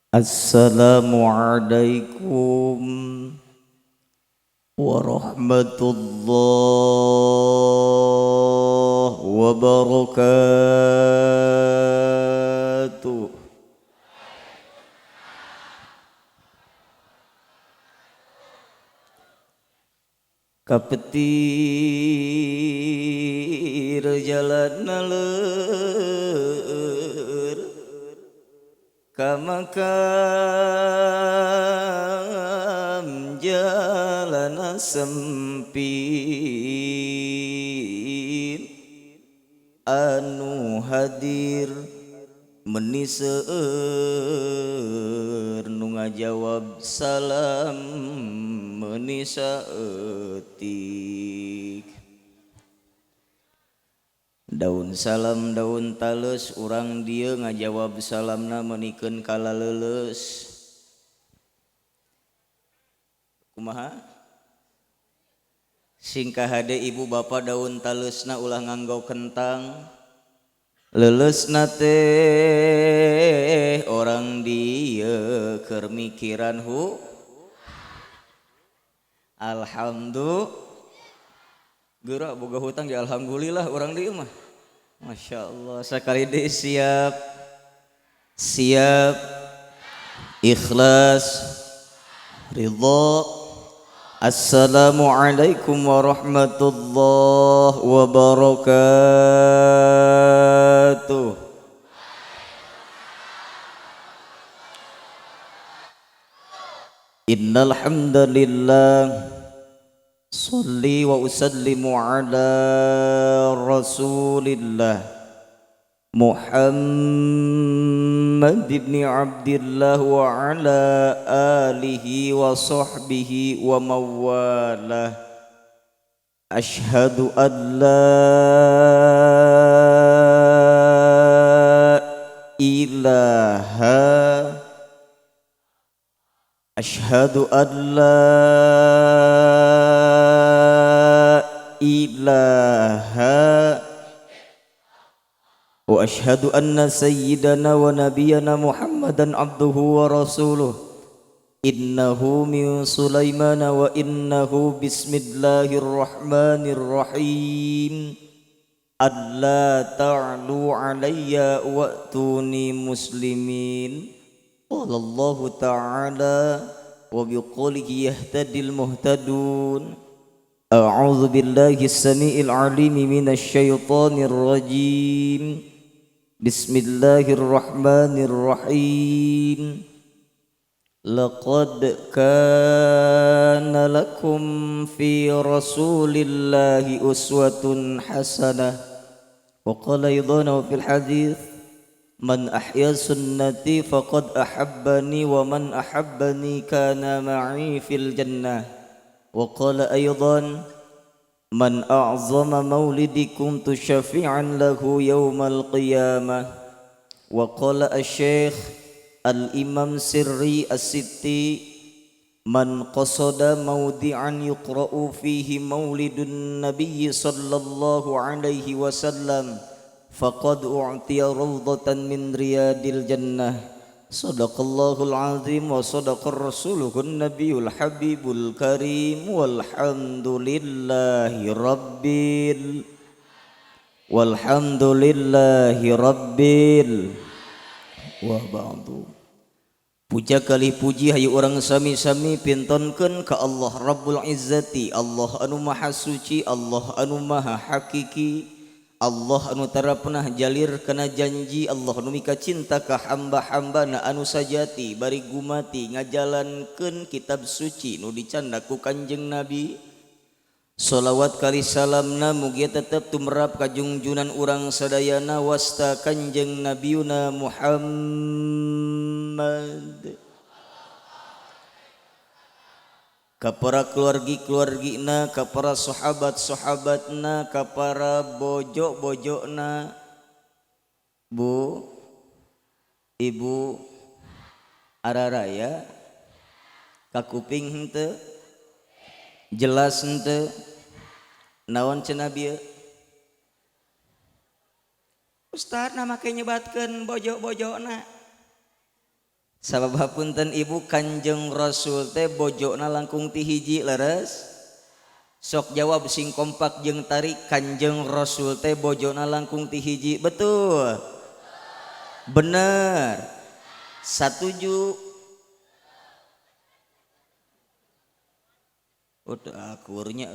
Assalamualaikum warahmatullahi wabarakatuh. Kapetir jalan naleur ka makam jalan sempit anu hadir meni seueur nu ngajawab salam meni saeutik. Daun salam daun taleus urang dieu ngajawab salamna menikeun kalaleuleus. Kumaha? Sing kahade ibu bapa daun taleusna ulah nganggo kentang. Leuleusna teh orang dieu keur mikiran hu. Alhamdulillah. Geura boga hutang ya alhamdulillah urang dieu mah. Masya Allah sakali deui siap. Siap. Ikhlas. Ridha. Assalamualaikum warahmatullahi wabarakatuh. Innal hamdalillah salli wa usallimu ala rasulillah Muhammad ibn Abdillah wa ala alihi wa sahbihi wa mawalah. Ashhadu an la ilaha, ashhadu an la ilaha wa ashhadu anna sayyidana wa nabiyyana Muhammadan abduhu wa rasuluh. Innahu min Sulaimana wa innahu bismillahirrahmanirrahim. Alla ta'lu alayya wa'tuni muslimin. Qala Allahu ta'ala wa biqoulihi yahtadil muhtadun. A'udzu billahi as-sami'il 'alim minasy syaithanir rajim. Bismillahirrahmanirrahim. Laqad kana lakum fi rasulillahi uswatun hasanah. Wa qala aidan fil hadits, man ahya sunnati faqad ahabbani wa man ahabbani kana ma'i fil jannah. Wa qala aidan, man a'zama maulidikum tusyafi'an lahu yawmal qiyamah. Wa qala asy-syekh al-imam Sirri as-Sitti, man qasada mawdi'an yuqra'u fihi maulidun nabiyyi sallallahu alaihi wasallam faqad u'tiya rawdatan min riyadil jannah. Sadaqallahul azim wa sadaqar rasuluhun nabiyul habibul karim. Walhamdulillahi rabbil walhamdulillahi rabbil wa ba'du. Puja kali puji hayu urang sami-sami pintonkeun ka Allah Rabbul Izzati, Allah anu maha suci, Allah anu maha hakiki, Allah anu tara pernah jalir kana janji, Allah anu mika cinta ka hamba-hambana anu sajati bari gumati ngajalankeun kitab suci nu dicandak ku Kanjeng Nabi. Sholawat kali salamna mugia tetep tumrap ka jungjunan urang sadayana wasta Kanjeng Nabiuna Muhammad. Ka para keluargi-keluargina, ka para sahabat-sahabatna, ka para bojo-bojona. Bu, ibu araraya kakuping henteu jelas henteu naon cenah bieu? Ustaz na make nyebatkeun bojo-bojona. Sabab hapunten ibu, Kanjeng Rasul teh bojona langkung ti hiji, leres? Sok jawab sing kompak jeung tarik. Kanjeng Rasul teh bojona langkung ti hiji, betul? Bener? Satuju? Udah akurnya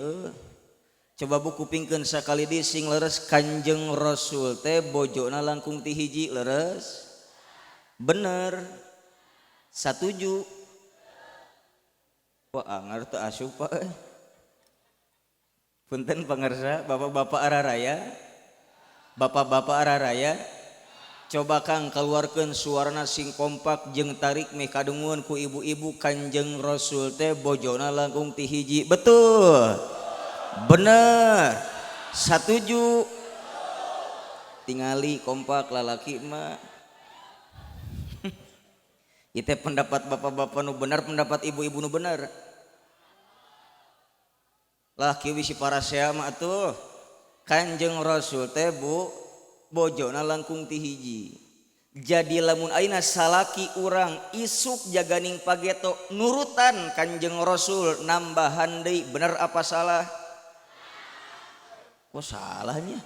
Coba bu kupingkeun sakali di sing leres. Kanjeng Rasul teh bojona langkung ti hiji, leres? Bener? Satuju? Wah, anger teu asup, Pak. Punten pangarsa, bapak-bapak araraya. Bapak-bapak araraya. Coba Kang keluarkeun suarana sing kompak jeung tarik meh kadunguan ku ibu-ibu. Kanjeng Rasul teh bojona langkung ti hiji, betul? Bener? Satuju? Tingali kompak lalaki mah. Itu pendapat bapak-bapak nu benar, pendapat ibu-ibu nu benar. Lah kieu bisi parasea mah atuh. Kanjeng Rasul teh bu bojona langkung ti hiji. Jadi lamun ayeuna salaki urang isuk jaganing pageto nurutan Kanjeng Rasul nambahan deui, bener apa salah? Kok salahnya?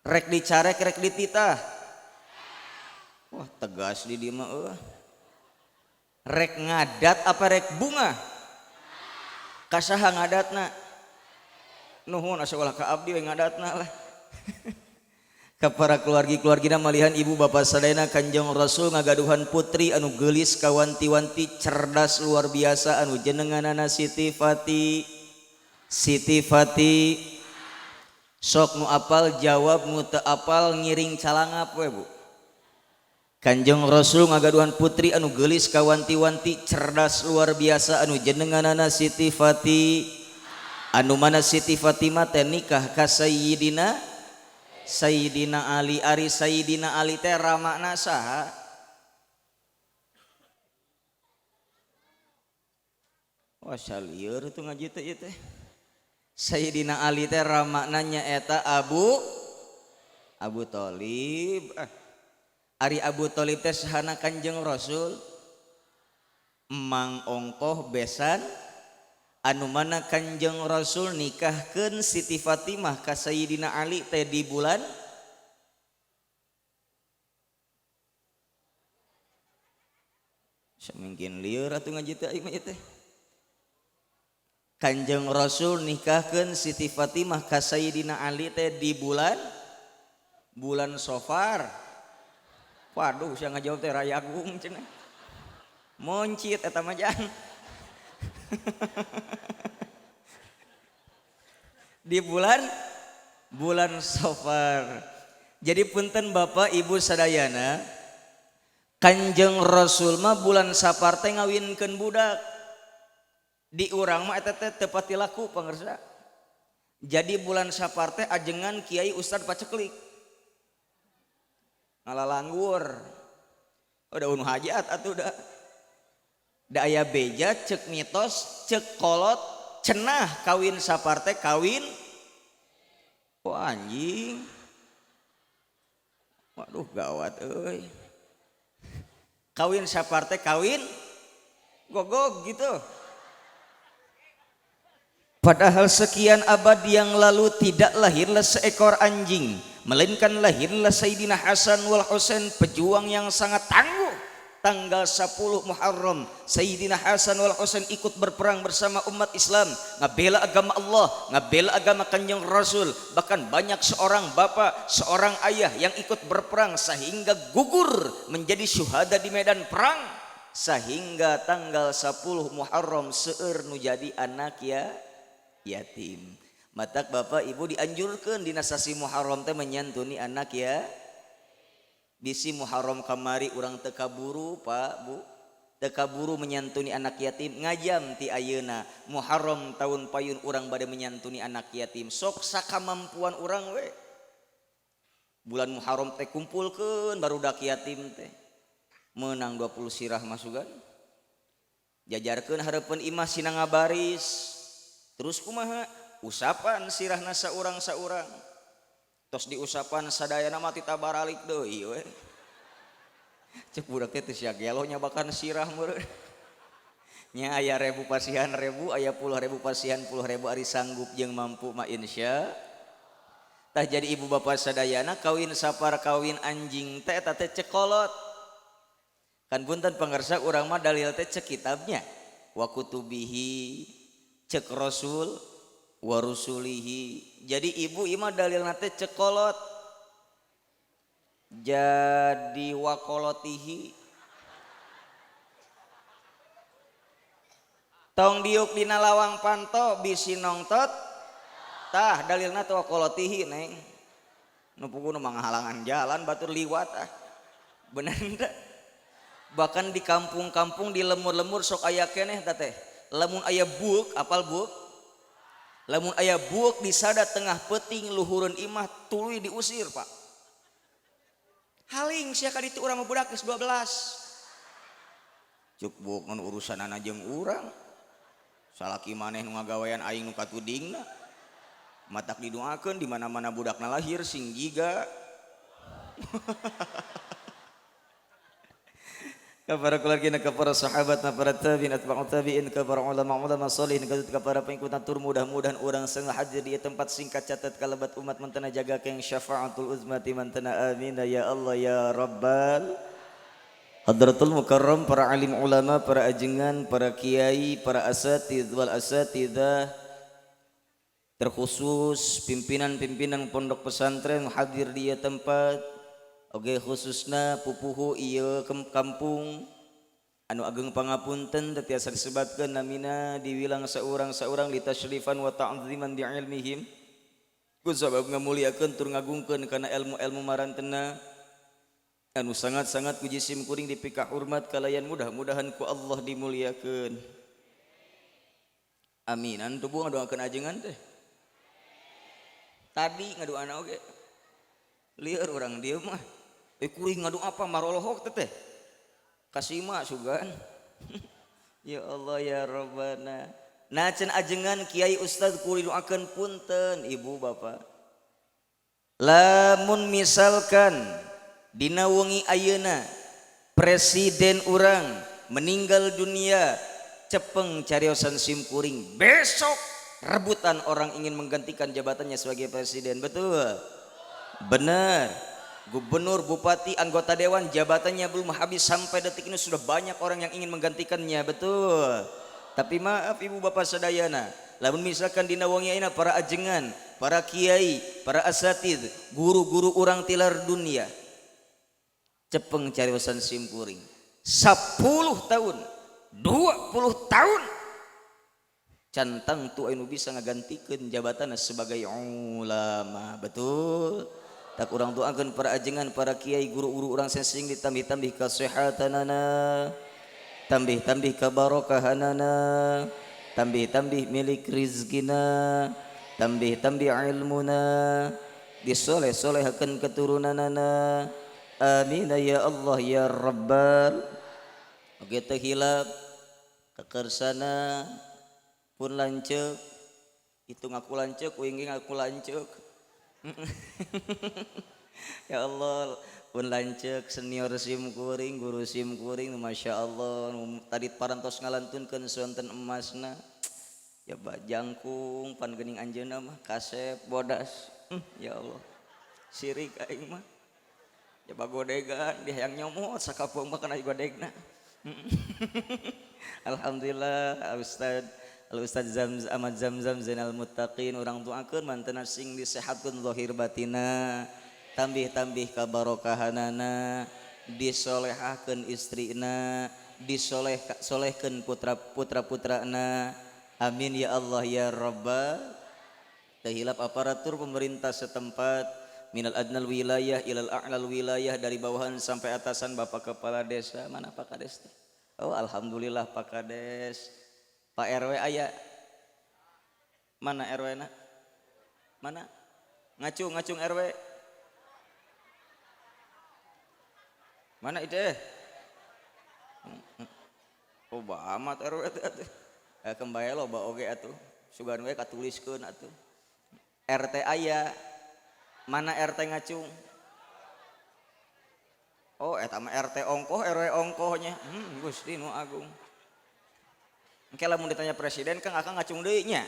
Rek dicarek rek dititah. Wah, tegas di dieu mah eueuh. Rek ngadat apa rek bunga? Kasaha ngadatna? Nuhun, asa ulah ka abdi we ngadatna lah. Ka para keluargi-keluargina malihan ibu bapak sadayana, Kanjeng Rasul ngagaduhan putri anu geulis kawanti-wanti, cerdas luar biasa, anu jenenganana Siti Fati. Siti Fati. Sok nu apal jawab, nu teu apal ngiring calangap we, Bu. Kanjeng Rasul ngagaduhan putri anu geulis kawanti-wanti, cerdas luar biasa, anu jenenganana Siti Fati. Anu mana Siti Fatimah teh nikah ka Sayyidina Sayyidina Ali. Ari Sayyidina Ali teh ramana saha? Wah, salieur tuh ngaji teh ieu teh. Sayyidina Ali teh ramana nyaeta Abu Thalib. Ari Abu Thalib teh sahana Kanjeng Rasul? Emang ongkoh besan anu mana Kanjeng Rasul nikahkeun Siti Fatimah ka Sayyidina Ali teh di bulan samingkin lieur atuh ngaji teh ieu mah teh. Kanjeng Rasul nikahkeun Siti Fatimah ka Sayyidina Ali teh di bulan Safar. Waduh, sia ngajawab teh raya agung cenah. Moncit eta mah jang. Di bulan Safar. Jadi punten Bapak Ibu sadayana, Kanjeng Rasul mah bulan Safar teh ngawinkeun budak. Di urang mah eta teh teu pati laku pangersa. Jadi bulan Safar teh ajengan kiai ustad paceklik. Ngalalanggur. Udah unu hajat atuh da. Da aya beja cek mitos cek kolot cenah kawin Safar teh kawin. Wah anjing. Waduh gawat euy. Kawin Safar teh kawin gogog gitu. Padahal sekian abad yang lalu tidak lahirlah seekor anjing, melainkan lahirlah Sayyidina Hasan wal Husain, pejuang yang sangat tangguh. Tanggal 10 Muharram Sayyidina Hasan wal Husain ikut berperang bersama umat Islam, ngabela agama Allah, ngabela agama Kanjeng Rasul. Bahkan banyak seorang bapak, seorang ayah yang ikut berperang sehingga gugur menjadi syuhada di medan perang. Sehingga tanggal 10 Muharram seueur nu jadi anak ya yatim. Matak bapak ibu dianjurkan dina sasi Muharram teh menyantuni anak ya. Bisi Muharram kamari urang teu kaburu Pak Bu, teu kaburu menyantuni anak yatim, ngajam ti ayeuna Muharram tahun payun urang bade menyantuni anak yatim. Sok sakamampuan urang we. Bulan Muharram teh kumpulkeun barudak yatim teh. Menang 20 sirah masukan. Jajarkeun hareupeun imah sina ngabaris. Terus kumaha? Usapan sirahna saurang-saurang. Tos diusapan sadayana mah titabaralik deui we. Cek budak teh teu sia gelo nya bahkan sirah meureun. Nya aya ribu pasihan ribu, aya puluh ribu pasihan puluh ribu ari sanggup jeung mampu mah insya. Tah jadi ibu bapak sadayana kawin sapar kawin anjing teh eta teh cekolot. Kan punten pangarsa urang mah dalil teh cek kitabnya wa kutubihi cek rasul wa rusulihi. Jadi ibu ieu mah dalilna teh cekolot. Jadi wakolotihi tong diuk dina lawang panto bisi nongtot tah dalilna teh wakolotihi neng nu puguna mah ngahalangan jalan batur liwat ah bener teh. Bahkan di kampung-kampung di lemur-lemur sok aya keneh teh teh lamun aya buuk apal buuk lamun aya buuk disada tengah peuting luhureun imah tuluy diusir pak. Haling sia ka ditu urang mah budak geus 12. Cuk buuk non urusanana jeung urang. Salaki maneh nu ngagawean aing nu katudingna. Matak didoakeun di mana-mana budakna lahir sing jiga. Kepada keluarga, kepada sahabat, kepada tabi'in, atba'ut tabi'in, kepada ulama-ulama salihin, kepada pengikut atur mudah-mudahan orang sengah hadir di tempat singkat catat kalabat umat mentena jaga keng syafaatul uzmati mentena amin ya Allah ya Rabbal Hadratul Mukarram, para alim ulama, para ajengan, para kiai, para asatidz wal asatidzah, terkhusus pimpinan-pimpinan pondok pesantren hadir di tempat. Oke khususna pupuhu ieu kampung anu ageng pangapunten teu tiasa disebatkeun namina diwilang saurang-saurang litasyrifan wa ta'ziman bi ilmihim ku sabab ngamuliakeun tur ngagungkeun kana ilmu-ilmu marantena anu sangat-sangat ku jisim kuring dipika hormat kalayan mudah-mudahan ku Allah dimuliakeun. Amin. Anu tubuh ngadoakeun ajengan teh tadi ngadoana oge lieur urang dieu mah. Kuring ngadu apa marolohok teteh kasima sugan. Ya Allah ya Rabbana. Nah cen ajengan kiai ustad kuring doakeun punten ibu bapak lamun misalkan dina wengi ayeuna presiden urang meninggal dunia cepeng cariosan sim kuring besok rebutan orang ingin menggantikan jabatannya sebagai presiden. Betul benar. Gubernur, bupati, anggota dewan jabatannya belum habis sampai detik ini sudah banyak orang yang ingin menggantikannya. Betul. Tapi maaf ibu bapak sadayana, lamun misalkan dina wengi ayeuna para ajengan, para kiai, para asatid, guru-guru urang tilar dunia cepeng cariosan simkuring 10 tahun, 20 tahun cantang tu anu bisa ngagantikeun jabatanna sebagai ulama. Betul. Tak urang doakeun para ajengan, para kiai, guru-guru urang sing ditambih-tambih kasehatanana, tambih-tambih kabarokahanana, tambih-tambih milik rizkina, tambih-tambih ilmuna, disoleh-solehakeun keturunanana. Amin ya Allah ya Rabbal. Oge teu hilap kekersana pun lanceuk, itu ngaku lanceuk, uing ge ngaku lanceuk. Ya Allah pun lanceuk senior sim kuring, guru sim kuring, masya Allah tadi parantos ngalantunkeun sonten emasna ya jangkung pan geuning anjeunna mah kasep bodas. Ya Allah sirik aing mah ya bagodegan dia yang nyomot sakapeung mah kana godegna. Alhamdulillah Ustaz Al Ustaz Zamzam Ahmad Zamzam Zainal Muttaqin urang doakeun mantena sing disehatkeun zahir batina, tambih-tambih kabarokahanana, disolehahkeun istrina, disoleh-solehkeun putra-putrana. Amin ya Allah ya Rabbal. Teu hilap aparatur pemerintah setempat minal adnal wilayah ilal a'lal wilayah, dari bawahan sampai atasan Bapak Kepala Desa. Mana Pak Kades? Oh alhamdulillah Pak Kades. Pak RW aya. Mana RW na? Mana? Ngacung ngacung RW. Mana itu? Oh amat RW teh atuh. Kembali loba oge atuh. Sugan we katuliskeun atuh. RT aya. Mana RT ngacung? Oh eta mah RT ongkoh RW ongkohnya. Gusti nu agung. Engke lamun ditanya presiden Kang akang ngacung deui nya.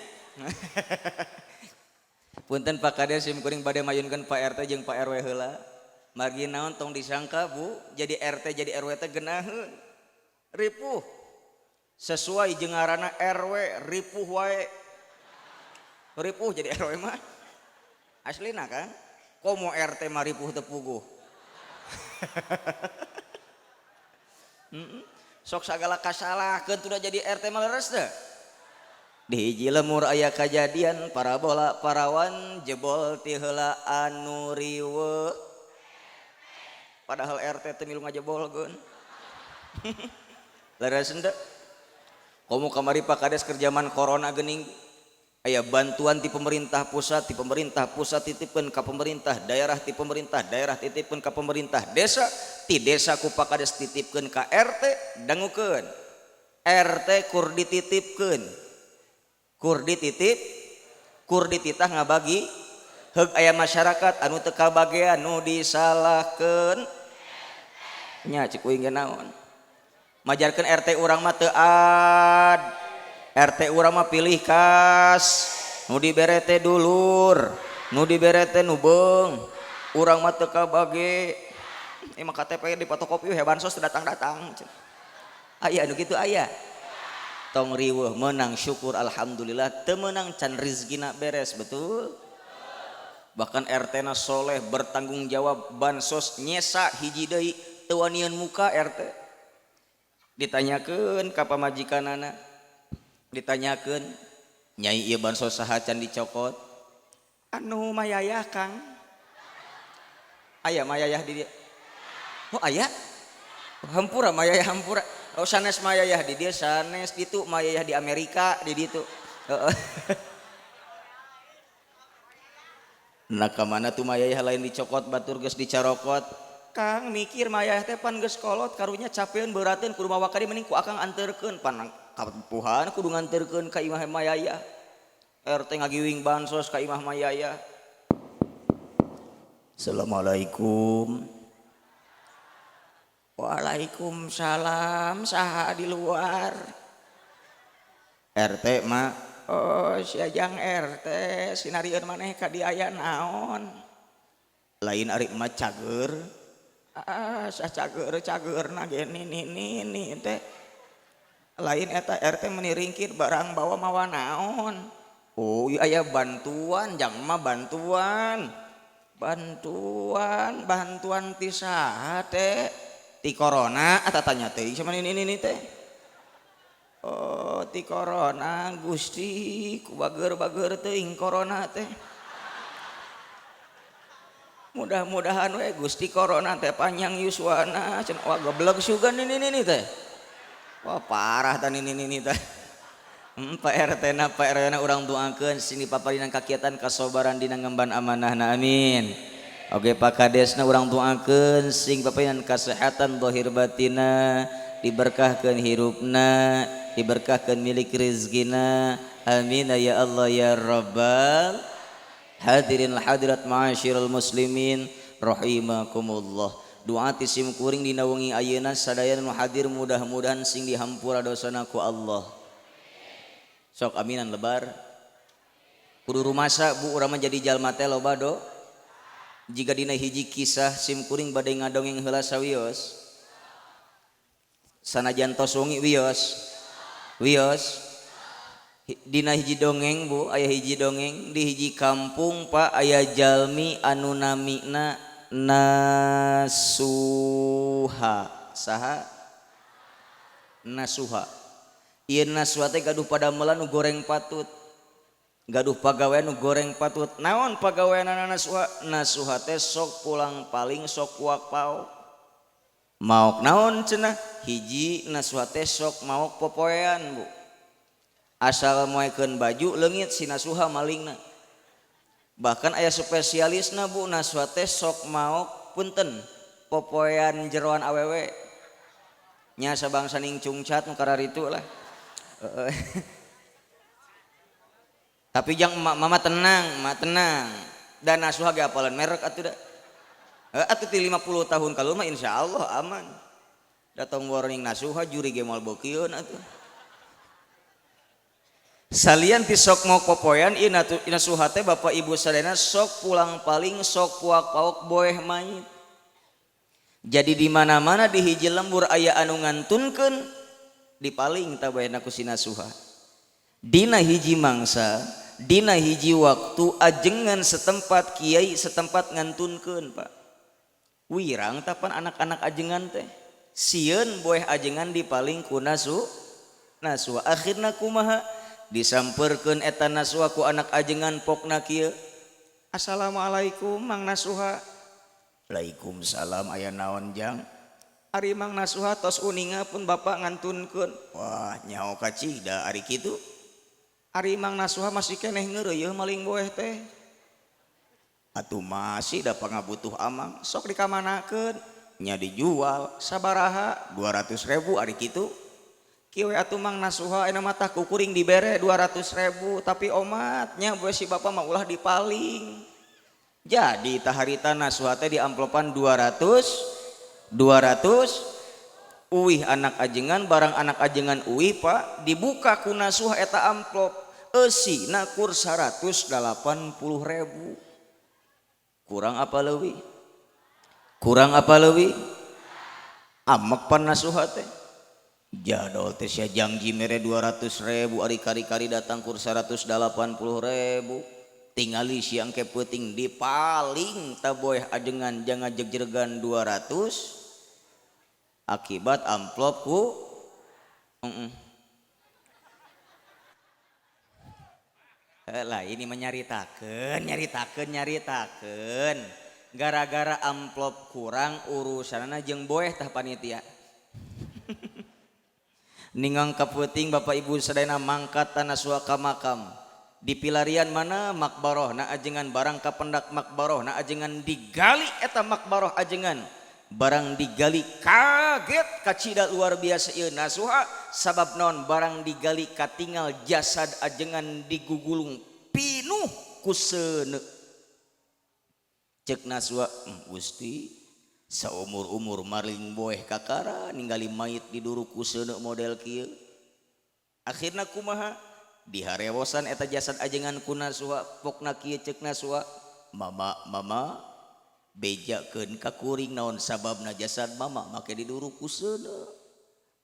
Punten Pak Kades sim kuring bade mayunkeun Pak RT jeung Pak RW heula. Margi naon tong disangka Bu, jadi RT jadi RW teh geunaheun. Ripuh. Sesuai jeung ngaranna RW ripuh wae. Ripuh jadi RW mah. Aslina kan? Komo RT mah ripuh teu puguh. Sok sagala kasalahkeun tuh jadi RT mah leres teu. Di hiji lemur aya kajadian parabola parawan jebol ti heula anu riweuh. Padahal RT teu milu ngajebolkeun. Leres henteu? Komo kamari Pak Kades keur jaman corona geuning aya bantuan ti pemerintah pusat, ti pemerintah pusat titipkeun ka pemerintah daerah, ti pemerintah daerah titipkeun ka pemerintah desa, ti desa ku Pak Kades titipkeun ka RT, dangukeun. RT kur dititipkeun. Kur dititip, kur dititah ngabagi heug aya masyarakat anu teu kabagean nu disalahkeun. Nya cek uing ge naon. Majarkeun RT urang mah teu ad. RT urang mah pilih kas, nu dibere teh dulur, nu dibere teh nu beung, urang mah teu kabage. Ieu mah KTP di fotokopi we bansos teu datang-datang. Aya nu kitu aya. Tong riweuh menang syukur alhamdulillah, teu meunang can rizkina beres, betul? Bahkan RT na soleh bertanggung jawab bansos nyesa hiji deui teu wanian muka RT. Ditanyakeun ka pamajikanana, ditanyakeun nyai ieu bansos saha can dicokot, anu mayayah Kang. Aya mayayah di dieu? Oh aya, hampura mayayah hampura. Oh sanes mayayah di dieu, sanes ditu mayayah di Amerika di ditu. Nah ka mana tuh mayayah lain dicokot batur geus dicarokot. Kang mikir mayayah teh pan geus kolot karunya capeun beurateun kudu mawa ka dieu mending ku akang anterkeun pan kapuhan kudu nganterkeun ka imah mayayah. RT ngagiwing bansos ka imah mayayah. Assalamualaikum. Waalaikumsalam, saha di luar? RT mah. Oh si Ajang RT sinarieun maneh ka dieu aya naon? Lain ari mah cager. Ah cager-cagerna ge nini teh. Lain eta RT meni ringkit barang bawa mawa naon. Oh iya aya bantuan jang mah bantuan. Bantuan, bantuan ti saha teh? Ti corona eta tanya teh sama nini teh. Oh ti corona Gusti ku bager-bager teuing corona teh. Mudah-mudahan we Gusti corona teh panjang yuswana cenah. Wah goblok sugan nini teh. Wah parah tah nini teh. Pak RT na Pak RW na urang doakeun sing dipaparinan kakiatan kasobaran dina ngemban amanahna, amin. Oke Pak Kadesna urang doakeun sing dipaparinan kasehatan zahir batina, diberkahkeun hirupna, diberkahkeun milik rezekina, amin ya Allah ya rabbal. Hadirin hadirat ma'asyiral muslimin rahimakumullah. Doa ti sim kuring dina wengi ayeuna sadaya nu hadir mudah-mudahan sing dihampura dosana ku Allah. Sok aminan lebar. Kudu rumasa Bu urang mah jadi jalma teh loba do. Jika dina hiji kisah sim kuring bade ngadongeng heula sawios. Sanajan tos wengi wios. Wios. Dina hiji dongeng Bu, aya hiji dongeng di hiji kampung Pak aya jalmi anu namina Nasuha. Saha? Nasuha. Ieu Nasuha teh gaduh padamelan nu goreng patut. Gaduh pagawean nu goreng patut. Naon pagaweanana Nasuha? Nasuha teh sok pulang paling sok kuak paok. Maok naon cenah? Hiji Nasuha teh sok maok popoean Bu. Asal moekeun baju leungit si Nasuha malingna. Bahkan aya spesialisna Bu, Nasuha teh sok maok punten popoean jeroan awewe. Nya sabangsa ning cungcat nu kararitu lah. Tapi jang mama tenang, mama tenang. Dan Nasuha ge apalan merek atuh da. Atuh ti 50 tahun kaluhur mah insyaallah aman. Datang warning nasuha juri ge moal beukieun atuh. Salian ti sok mau popoean ieu nasuha teh Bapak Ibu sadayana sok pulang paling sok puak-paok boeh mayit. Jadi di mana-mana di hiji lembur aya anu ngantunkeun dipaling tah boehna ku si nasuha. Dina hiji mangsa, dina hiji waktu ajengan setempat kiai setempat ngantunkeun Pak. Wirang tapan anak-anak ajengan teh sieun boeh ajengan dipaling ku nasuha. Akhirna kumaha? Disamperkeun eta nasuha ku anak ajengan pokna kieu. Assalamualaikum Mang Nasuha. Waalaikumsalam aya naon jang? Ari Mang Nasuha tos uninga pun bapak ngantunkeun. Wah nyaho kacida ari kitu. Ari Mang Nasuha masih keneh ngeureuyeuh maling boeh teh. Atuh masih da pangabutuh amang sok dikamanakeun nya dijual sabaraha 200.000 ari kitu. Kieu we atuh Mang Nasuha ayeuna mah tah kukuring dibere 200.000 tapi omat nya boe si bapak mah ulah dipaling. Jadi tah harita Nasuha teh diamplopan 200 uih anak ajengan barang anak ajengan uih Pak dibuka ku Nasuha eta amplop eusina kur 180.000. Kurang apa leuwih? Kurang apa leuwih? Amek pan Nasuha teh. Jadol teh sia janji mere 200.000 ari kari-kari datang kur 180.000. Tingali siang ke peuting dipaling tah boeh ajengan jangan jegjeregan 200 akibat amplop ku Lah ini menyaritakeun nyaritakeun gara-gara amplop kurang urusanana jeung boeh tah panitia. Ningang kapeuting Bapak Ibu sadayana mangkat tanah suaka makam di pilarian mana makbaroh na ajengan barang kapendak makbaroh na ajengan digali eta makbaroh ajengan barang digali kaget kacida luar biasa ieu nasuha sabab naon barang digali katingal jasad ajengan digugulung pinuh ku seuneu. Cek nasuha Gusti saumur-umur maling boeh kakara ningali mayit diduru ku seuneu model kieu. Akhirna kumaha diharewosan eta jasad ajengan ku nasuha pokna kieu cek nasuha mama mama bejakeun ka kuring naon sababna jasad mama make diduru ku seuneu.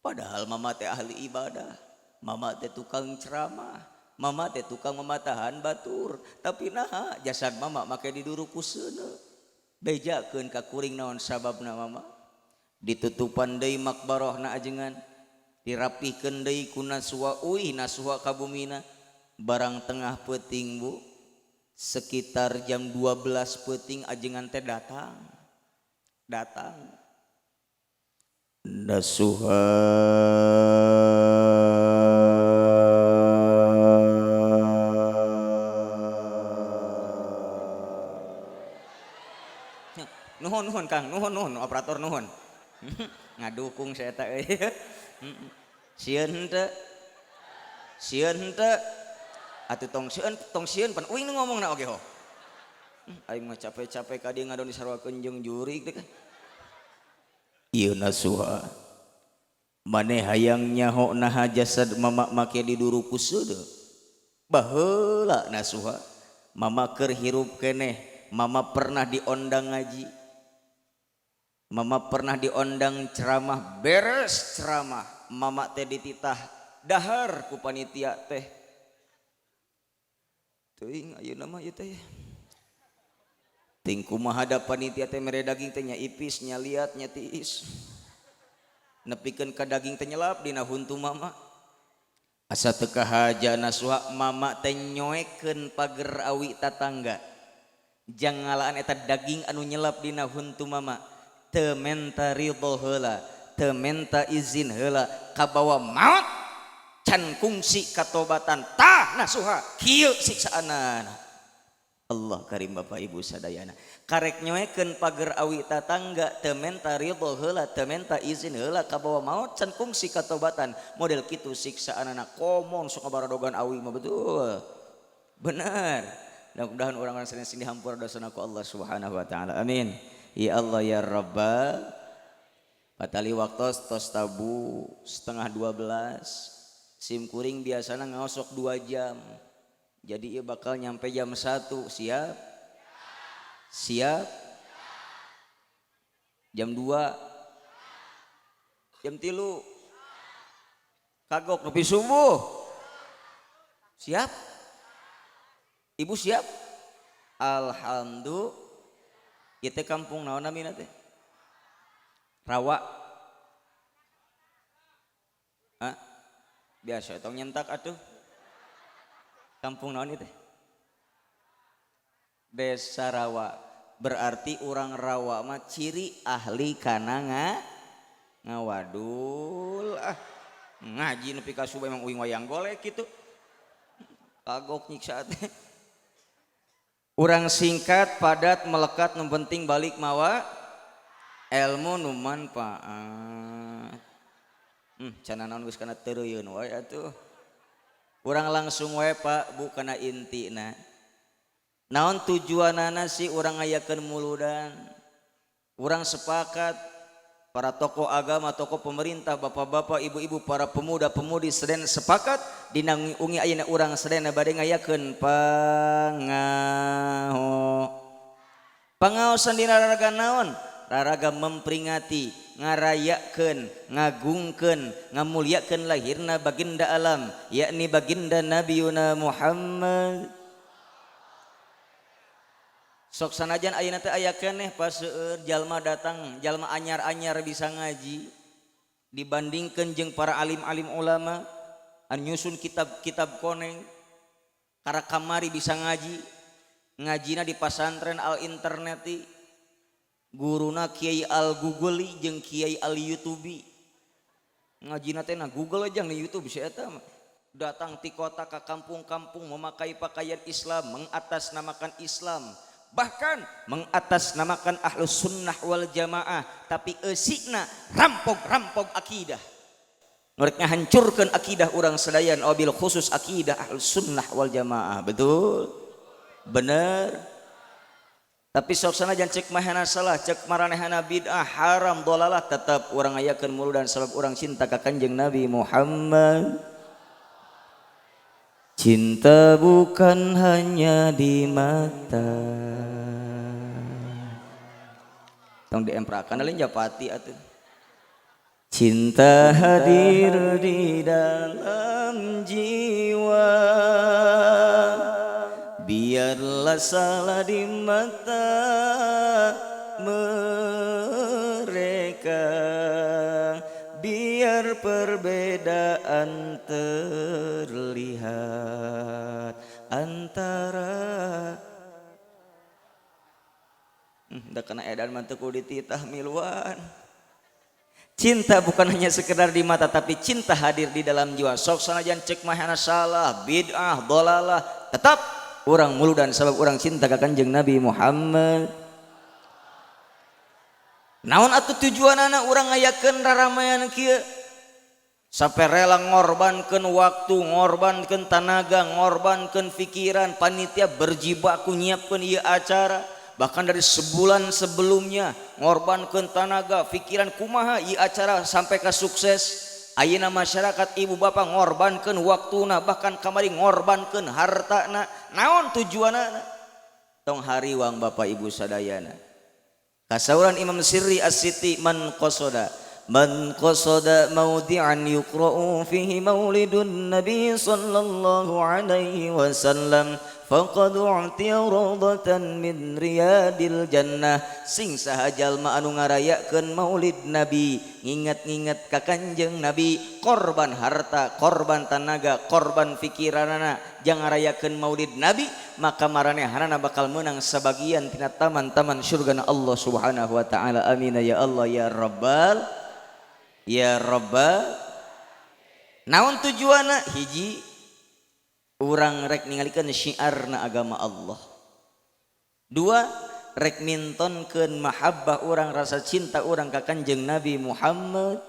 Padahal mama teh ahli ibadah, mama teh tukang ceramah, mama teh tukang mematahan batur, tapi naha jasad mama make diduru ku seuneu. Bejakeun ka kuring naon sababna mama ditutupan deui makbarohna ajengan dirapihkeun deui ku nasuha uih nasuha ka bumina barang tengah peuting Bu sekitar jam 12 peuting ajengan teh datang nasuha nuhun nuhun Kang nuhun nuhun operator nuhun ngadukung saya teh euy. Sieun teu sieun teu atuh tong sieun pan uing nu ngomongna oge ho. Aing mah capek-capek ka dieu ngadon disaruakeun jeung jurig teh. Ieu nasuha maneh hayang nyaho naha jasad mama make diduru ku seudeu. Baheula nasuha mama keur hirup keneh mama pernah diondang ngaji. Mama pernah diondang ceramah beres ceramah mama teh dititah dahar ku panitia teh. Teuing ayeuna mah ieu teh. Ting kumaha da panitia teh mere daging teh nya ipis nya liat nya tiis. Nepikeun ka daging teh nyelap dina huntu mama. Asa teu kahaja nasuha mama teh nyoekeun pager awi tatangga. Jang ngalaan eta daging anu nyelap dina huntu mama. Teu menta ridho heula, teu menta izin heula, kabawa maot can kungsi katobatan tah nasuha kieu siksaanana. Allah karim Bapak Ibu sadayana. Karek nyoekeun pager awi tatangga teu menta ridho heula, teu menta izin heula, kabawa maot can kungsi katobatan. Model kitu siksaanana komon sok ngabaradogan awi mah betul. Bener. Mudah-mudahan orang-orang sini dihampura dosana ku Allah Subhanahu wa taala. Amin. Ya Allah ya Rabbal. Patali waktu tos tabu 11:30. Sim kuring biasana ngaosok 2 jam. Jadi ieu bakal nyampe jam 1. Siap? Siap? Jam 2. Jam 3. Kagok nepi subuh. Siap? Ibu siap? Alhamdulillah. Ieu teh kampung naon namina teh? Rawa. Hah? Biasa tong nyentak atuh. Kampung naon ieu teh? Desa Rawa. Berarti urang Rawa mah ciri ahli kana ngawadul ah. Ngaji nepi ka subuh emang uing wayang golek kitu. Kagok nyiksa teh. Urang singkat, padat, melekat, nu penting balik mawa ilmu nu manfaat. Cenah naon geus kana teureuyeuun wae atuh. Urang langsung wae Pak, Bu kana intina. Naon tujuanana sih urang ngayakeun muludan? Urang sepakat para tokoh agama, tokoh pemerintah, bapak-bapak, ibu-ibu, para pemuda-pemudi sedayana sepakat dina ungi ayeuna urang sedayana bade ngayakeun pangao. Pangaosan dina raraga naon? Raraga memperingati, ngarayakeun, ngagungkeun, ngamuliakeun lahirna baginda alam, yakni baginda Nabiuna Muhammad. Sok sanajan ayeuna teh aya keneh paseueur jalma datang, jalma anyar-anyar bisa ngaji dibandingkeun jeung para alim-alim ulama anu nyusun kitab-kitab koneng kara kamari bisa ngaji, ngajina di pasantren al interneti, guruna Kiai al Googli jeung Kiai al YouTubi. Ngajina teh na Google aja di YouTube si eta mah. Datang ti kota ka kampung-kampung memakai pakaian Islam, mengatasnamakan Islam, bahkan mengatasnamakan ahlus sunnah wal jamaah, tapi eusina rampok-rampok akidah. Mereka hancurkan akidah orang sedayan, wabil khusus akidah ahlus sunnah wal jamaah. Betul? Bener? Tapi sok sanajan cek mahana salah, cek maranehana bid'ah, haram, dolalah, tetap urang ngayakeun muludan sabab urang cinta ka Kanjeng Nabi Muhammad. Cinta bukan hanya di mata. Tong diemprakan lain japati atuh. Cinta hadir di dalam jiwa. Biarlah salah di mata mereka, biar perbedaan terlihat antara. Da kana edan mah teu kudu dititah miluan. Cinta bukan hanya sekedar di mata, tapi cinta hadir di dalam jiwa. Sok sanajan cek mahana salah, bid'ah, dolalah, tetap urang muludan sabab urang cinta ka Kanjeng Nabi Muhammad. Naon atuh tujuanana urang ngayakeun raramayan kieu? Sampai rela ngorbankeun waktu, ngorbankeun tanaga, ngorbankeun pikiran, panitia berjibaku nyiapkeun ieu acara. Bahkan dari sebulan sebelumnya ngorbankeun tanaga, pikiran kumaha ieu acara sampai ka sukses. Ayeuna masyarakat ibu bapak ngorbankeun waktuna, bahkan kamari ngorbankeun hartana. Naon tujuanana? Tong hariwang bapak ibu sadayana. Kasauran Imam Sirri As-Siti, man qasada man qasada mawdi'an yuqra'u fihi maulidun nabi sallallahu alaihi wasallam faqad u'tiya rawdatan min riyadil jannah. Sing saha jalma anu ngarayakeun maulid nabi, nginget-nginget ka Kanjeng Nabi, korban harta, korban tanaga, korban pikiranana jang ngarayakeun maulid nabi, maka maranehanana bakal menang sabagian tina taman-taman surgana Allah Subhanahu wa taala. Amin ya Allah ya Rabbal ya Rabbal. Naon tujuanna? Hiji, urang rek ningalikeun syiarna agama Allah. Dua, rek mintonkeun mahabbah urang, rasa cinta urang ka Kanjeng Nabi Muhammad.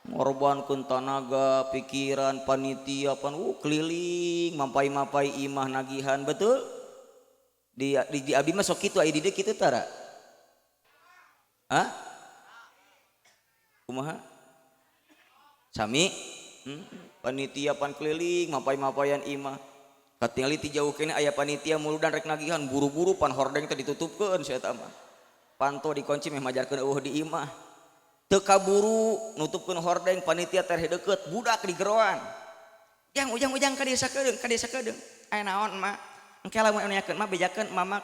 Ngorbankeun tanaga, pikiran, panitia, pan keliling, mampai-mampai imah nagihan, betul? Di abdi mah sok kitu, aya di dieu kitu tara. Hah? Kumaha? Sami? Panitia pan keliling mapay-mapayan imah. Katingali ti jauh kene aya panitia muludan rek nagihan buru-buru pan hordeng teh ditutupkeun sia eta mah. Panto dikunci meh majarkeun eueuh di imah. Teu kaburu nutupkeun hordeng panitia teh deukeut budak di geroan. Jang ujang-ujang ka desa kedeung, ka desa kedeung. Aya naon emak? Engke lamun anu nanyakeun mah bejakeun mama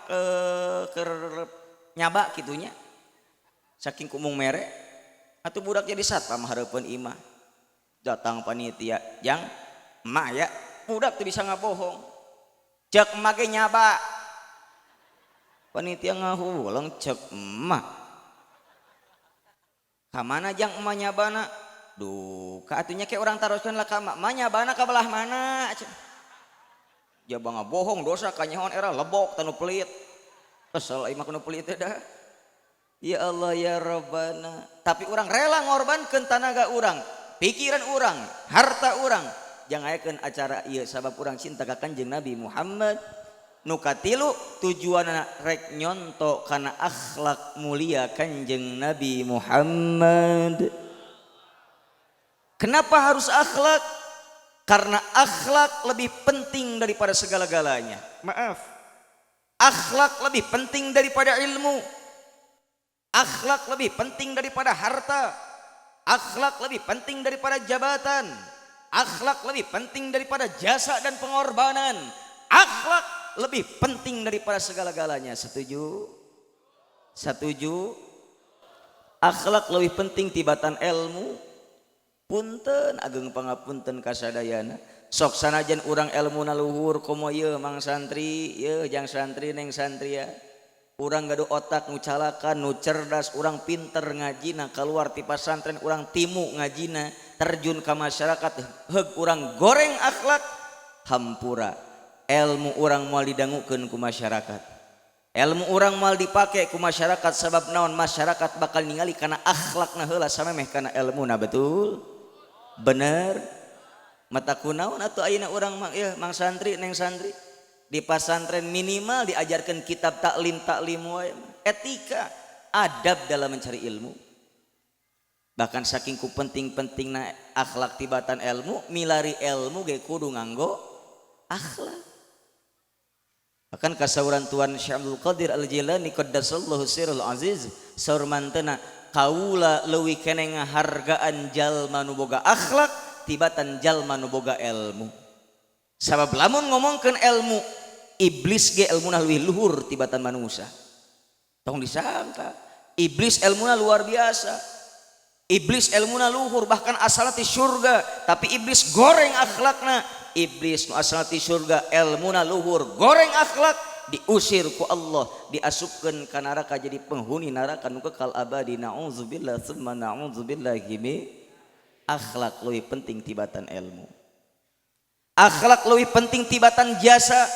keur nyaba kitu nya. Saking kumung mere atuh budak jadi satpam hareupeun imah. Datang panitia, jang emak ya, budak teu bisa ngabohong. Cek emak ge nyaba. Panitia ngahuleng cek emak. Ka mana jang emak nyabana? Duh, ka atuh nya ke urang taroskeun lah ka emak. Emak nyabana ka belah mana? Jaba ngabohong dosa kanyahoan era lebok tanu pelit. Kesel aing mah nu pelit teh dah. Ya Allah ya Rabbana. Tapi orang rela ngorbankeun tanaga urang, pikiran urang, harta urang. Jangan ayakeun acara ieu sabab urang cinta ka Kanjeng Nabi Muhammad. Nu katilu tujuanna rek nyonto kana akhlak mulia Kanjeng Nabi Muhammad. Kenapa harus akhlak? Karena akhlak lebih penting daripada segala-galanya. Maaf. Akhlak lebih penting daripada ilmu. Akhlak lebih penting daripada harta. Akhlak lebih penting daripada jabatan. Akhlak lebih penting daripada jasa dan pengorbanan. Akhlak lebih penting daripada segala-galanya. Setuju? Setuju? Akhlak lebih penting tibatan ilmu. Punten ageng pangapunten kasadayana. Sok sanajan urang elmuna luhur komo ieu mang santri, ieu jang santri neng santri ya. Urang gaduh otak nu calakan, nu cerdas, urang pinter ngajina, keluar ti pasantren urang timu ngajina, terjun ka masyarakat, heug urang goreng akhlak, hampura. Ilmu urang moal didangukeun ku masyarakat. Ilmu urang moal dipake ku masyarakat sabab naon masyarakat bakal ningali kana akhlakna heula samemeh kana elmuna, betul? Bener? Mata kunaon atuh ayeuna urang mang ieu mang santri neng santri di pasantren minimal diajarkan kitab taklim taklim wae, etika, adab dalam mencari ilmu. Bahkan saking ku penting-pentingna akhlak tibatan ilmu, milari ilmu ge kudu nganggo akhlak. Bahkan kasauran Tuan Syekh Abdul Qadir Al-Jilani qaddasallahu sirrul aziz saur mantena kaula leuwih keneh ngahargaan jalma nu boga akhlak tibatan jalma nu boga ilmu. Sabab lamun ngomongkeun ilmu, iblis ge ilmuna leuwih luhur tibatan manusia. Tong disangka iblis ilmuna luar biasa. Iblis ilmuna luhur bahkan asalna ti surga, tapi iblis goreng akhlakna. Iblis nu asalna ti surga ilmuna luhur, goreng akhlak, diusir ku Allah, diasupkeun ka neraka jadi penghuni neraka nu kekal abadi. Na'udzubillah summa na'udzubillahi min. Akhlak leuwih penting tibatan ilmu. Akhlak leuwih penting tibatan jasa.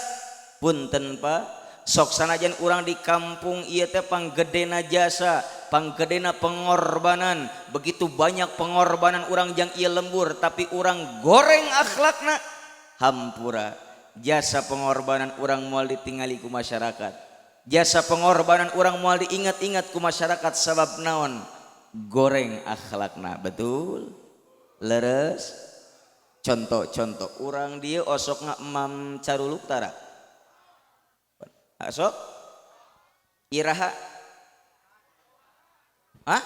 Punten Pak, sok sanajan urang di kampung ieu teh panggedena jasa, panggedena pengorbanan, begitu banyak pengorbanan urang jang ieu lembur, tapi urang goreng akhlakna, hampura. Jasa pengorbanan urang moal ditingali ku masyarakat. Jasa pengorbanan urang moal diingat-ingat ku masyarakat sabab naon? Goreng akhlakna, betul? Leres? Contoh-contoh urang dia osok ngamam caruluk tara. Osok? Iraha? Hah?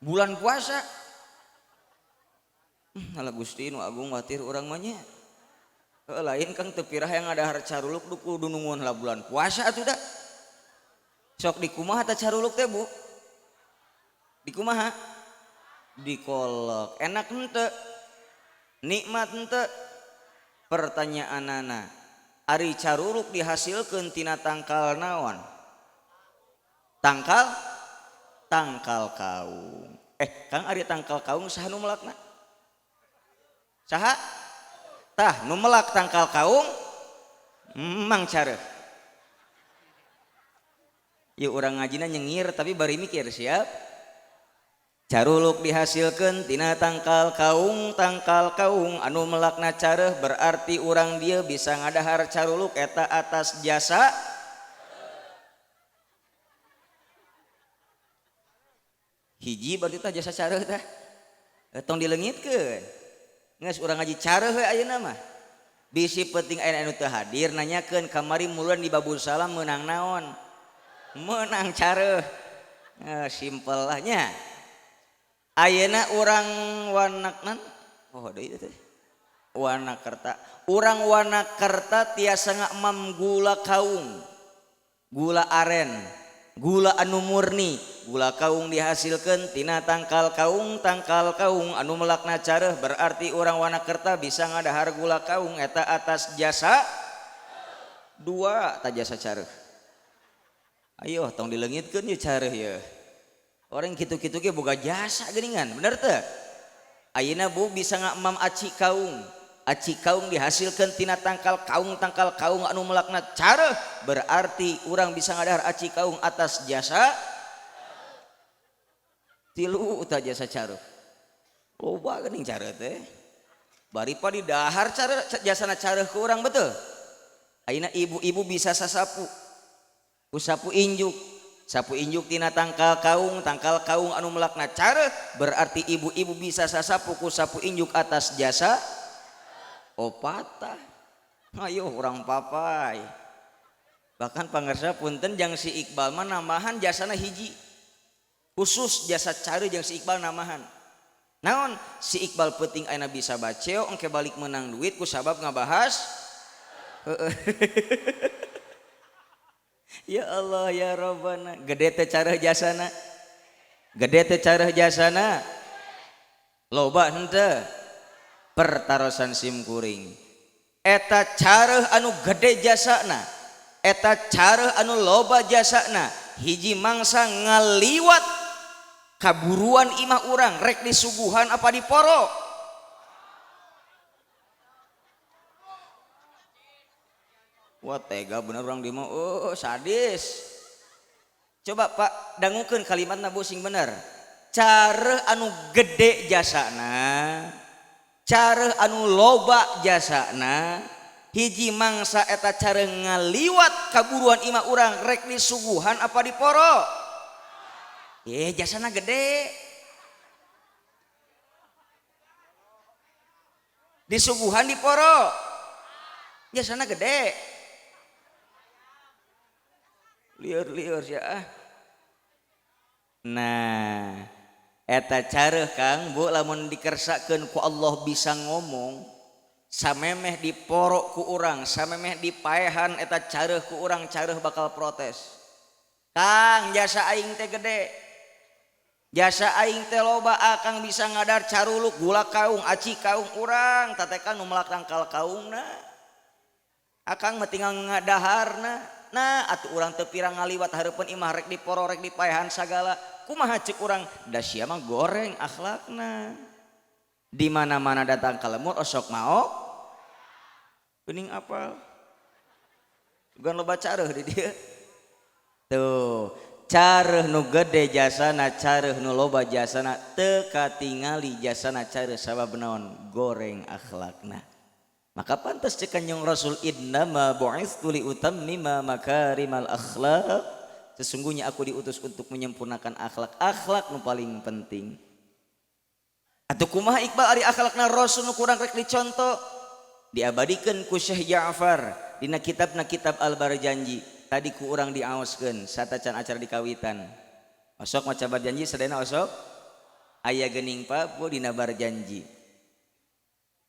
Bulan puasa? Alah Gusti nu agung watir urang mah nya. Lain Kang teu pirah yang ngadahar caruluk du kudu nungguan lah bulan puasa atuh da. Sok dikumaha ta caruluk teh Bu? Dikumaha? Dikolek. Enak henteu? Nikmat henteu? Pertanyaanana, ari caruluk dihasilkeun tina tangkal naon? Tangkal? Tangkal kaung. Kang ari tangkal kaung saha nu melakna? Saha? Tah nu melak tangkal kaung mang careuh. Ieu urang ngajina nyengir tapi bari mikir siap. Caruluk dihasilkeun tina tangkal kaung, tangkal kaung anu melakna careuh berarti urang dia bisa ngadahar caruluk eta atas jasa. Hiji berarti tah jasa careuh tah. Tong dileungitkeun. Geus urang ngaji careuh we ayeuna mah. Bisi penting aya anu teu hadir nanyakeun kamari muluan di Babul Salam meunang naon? Meunang careuh. Simpel lah nya. Ayeuna urang Wanaknan oh deui teh. Wanakerta. Urang Wanakerta tiasa ngamam gula kaung. Gula aren, gula anu murni, gula kaung dihasilkan tina tangkal kaung anu melakna careuh berarti urang Wanakerta bisa ngadahar gula kaung eta atas jasa dua ta jasa careuh. Ayo tong dileungitkeun ye careuh ye. Orang kitu-kitu ge boga jasa geuningan, bener teu? Ayeuna Bu bisa ngamam aci kaung. Aci kaung dihasilkan tina tangkal kaung anu melakna careuh berarti urang bisa ngadahar aci kaung atas jasa tilu ta jasa careuh. Loba geuning careuh teh. Bari pa didahar careuh jasana careuh ku urang betul. Ayeuna ibu-ibu bisa sasapu. Ku sapu injuk. Sapu injuk tina tangkal kaung anu melakna careuh berarti ibu-ibu bisa sasapu ku sapu injuk atas jasa opatah. Ayo urang papai. Bahkan pangarsa punten jang si Iqbal mah nambahan jasana hiji. Khusus jasa careuh jang si Iqbal nambahan. Naon si Iqbal penting ayeuna bisa baceo engke balik menang duit ku sabab ngabahas. Ya Allah ya Rabbana, gede teh careuh jasana. Gede teh careuh jasana. Loba henteu. Pertarosan sim kuring. Eta careuh anu gede jasana, eta careuh anu loba jasana, hiji mangsa ngaliwat kaburuan imah urang rek disuguhan apa diporo. Wah tega bener urang di mah, oh sadis. Coba Pak dangukeun kalimatna Bu sing bener. Careuh anu gede jasana, careuh anu loba jasana, hiji mangsa eta careuh ngaliwat kaburuan imah urang rek disuguhan apa diporo. Jasana gede. Disuguhan diporo. Jasana gede. Liur-liur ya. Nah, eta careuh Kang Bu lamun dikersakeun ku Allah bisa ngomong samemeh diporok ku urang, samemeh dipaehan eta careuh ku urang, careuh bakal protes. Kang jasa aing teh gede. Jasa aing teh loba akang bisa ngadar caruluk gula kaung, aci kaung urang, tatekan nu melak tangkal kaungna. Akang mah tinggal ngadaharna. Nah, atuh urang teu pirang ngaliwat hareupeun imah rek diporo rek dipaehan sagala. Kumaha ceuk urang? Da sia mah goreng akhlakna. Di mana-mana datang ka lemur osok maok. Geuning apal. Bukan loba careuh di dieu. Tuh, careuh nu gede jasana, careuh nu loba jasana, teu katingali jasana careuh sabab naon? Goreng akhlakna. Maka pantas cek Kanjeng Rasul innama bu'istu li utammima makarimal akhlak. Sesungguhnya aku diutus untuk menyempurnakan akhlak. Akhlak nu paling penting. Atuh kumaha Iqbal ari akhlakna Rasul nu kurang rek dicontoh? Diabadikeun ku Syekh Ja'far dina kitabna kitab Al-Barjanji. Tadi ku urang diaoskeun satacan acara dikawitan. Osok maca Barjanji sadayana osok? Aya geuning Pak Bu dina Barjanji.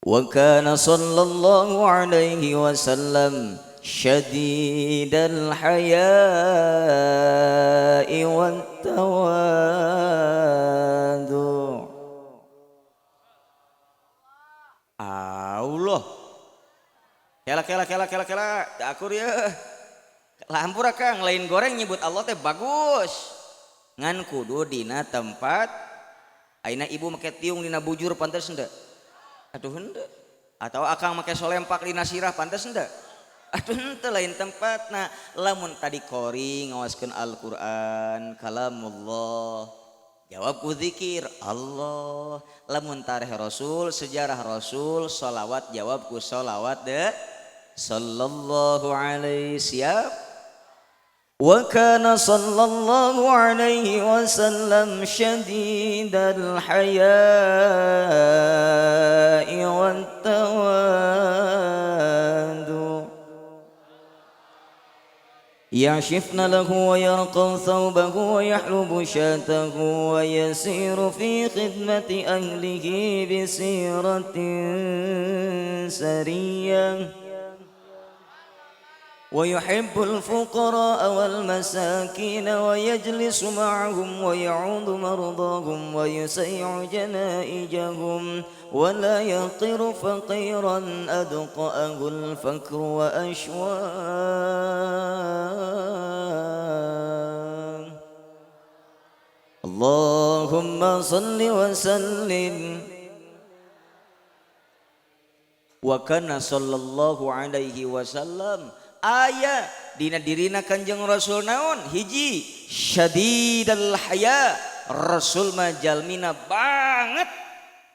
Wa kana sallallahu alaihi wasallam syadidal haya'i wat tawadu. Allah. Kela kela kela kela kela akur ya. Lampura Kang lain goreng nyebut Allah teh bagus. Ngan kudu dina tempat ayeuna ibu make tiung dina bujur pantes henteu? Aduh henteu. Atau akang make solempak dina sirah pantes henteu? Aduh henteu lain tempat. Nah, lamun tadi qori ngawaskeun Al-Qur'an kalamullah. Jawab ku zikir Allah. Lamun tarikh Rasul, sejarah Rasul, sholawat jawab ku sholawat de sallallahu alaihi siap. Wa kana sallallahu alaihi wasallam syadidal haya'i wat tawadu. يعشفن له ويرقى ثوبه ويحلب شاته ويسير في خدمة أهله بسيرة سرية ويحب الفقراء والمساكين ويجلس معهم ويعود مرضاهم ويسيع جنائجهم ولا يقر فقيرا أدقأه الفكر وأشواه. اللهم صل وسلم. وكان صلى الله عليه وسلم aya dina dirina Kanjeng Rasul naon hiji syadidal haya, Rasul mah jalmina banget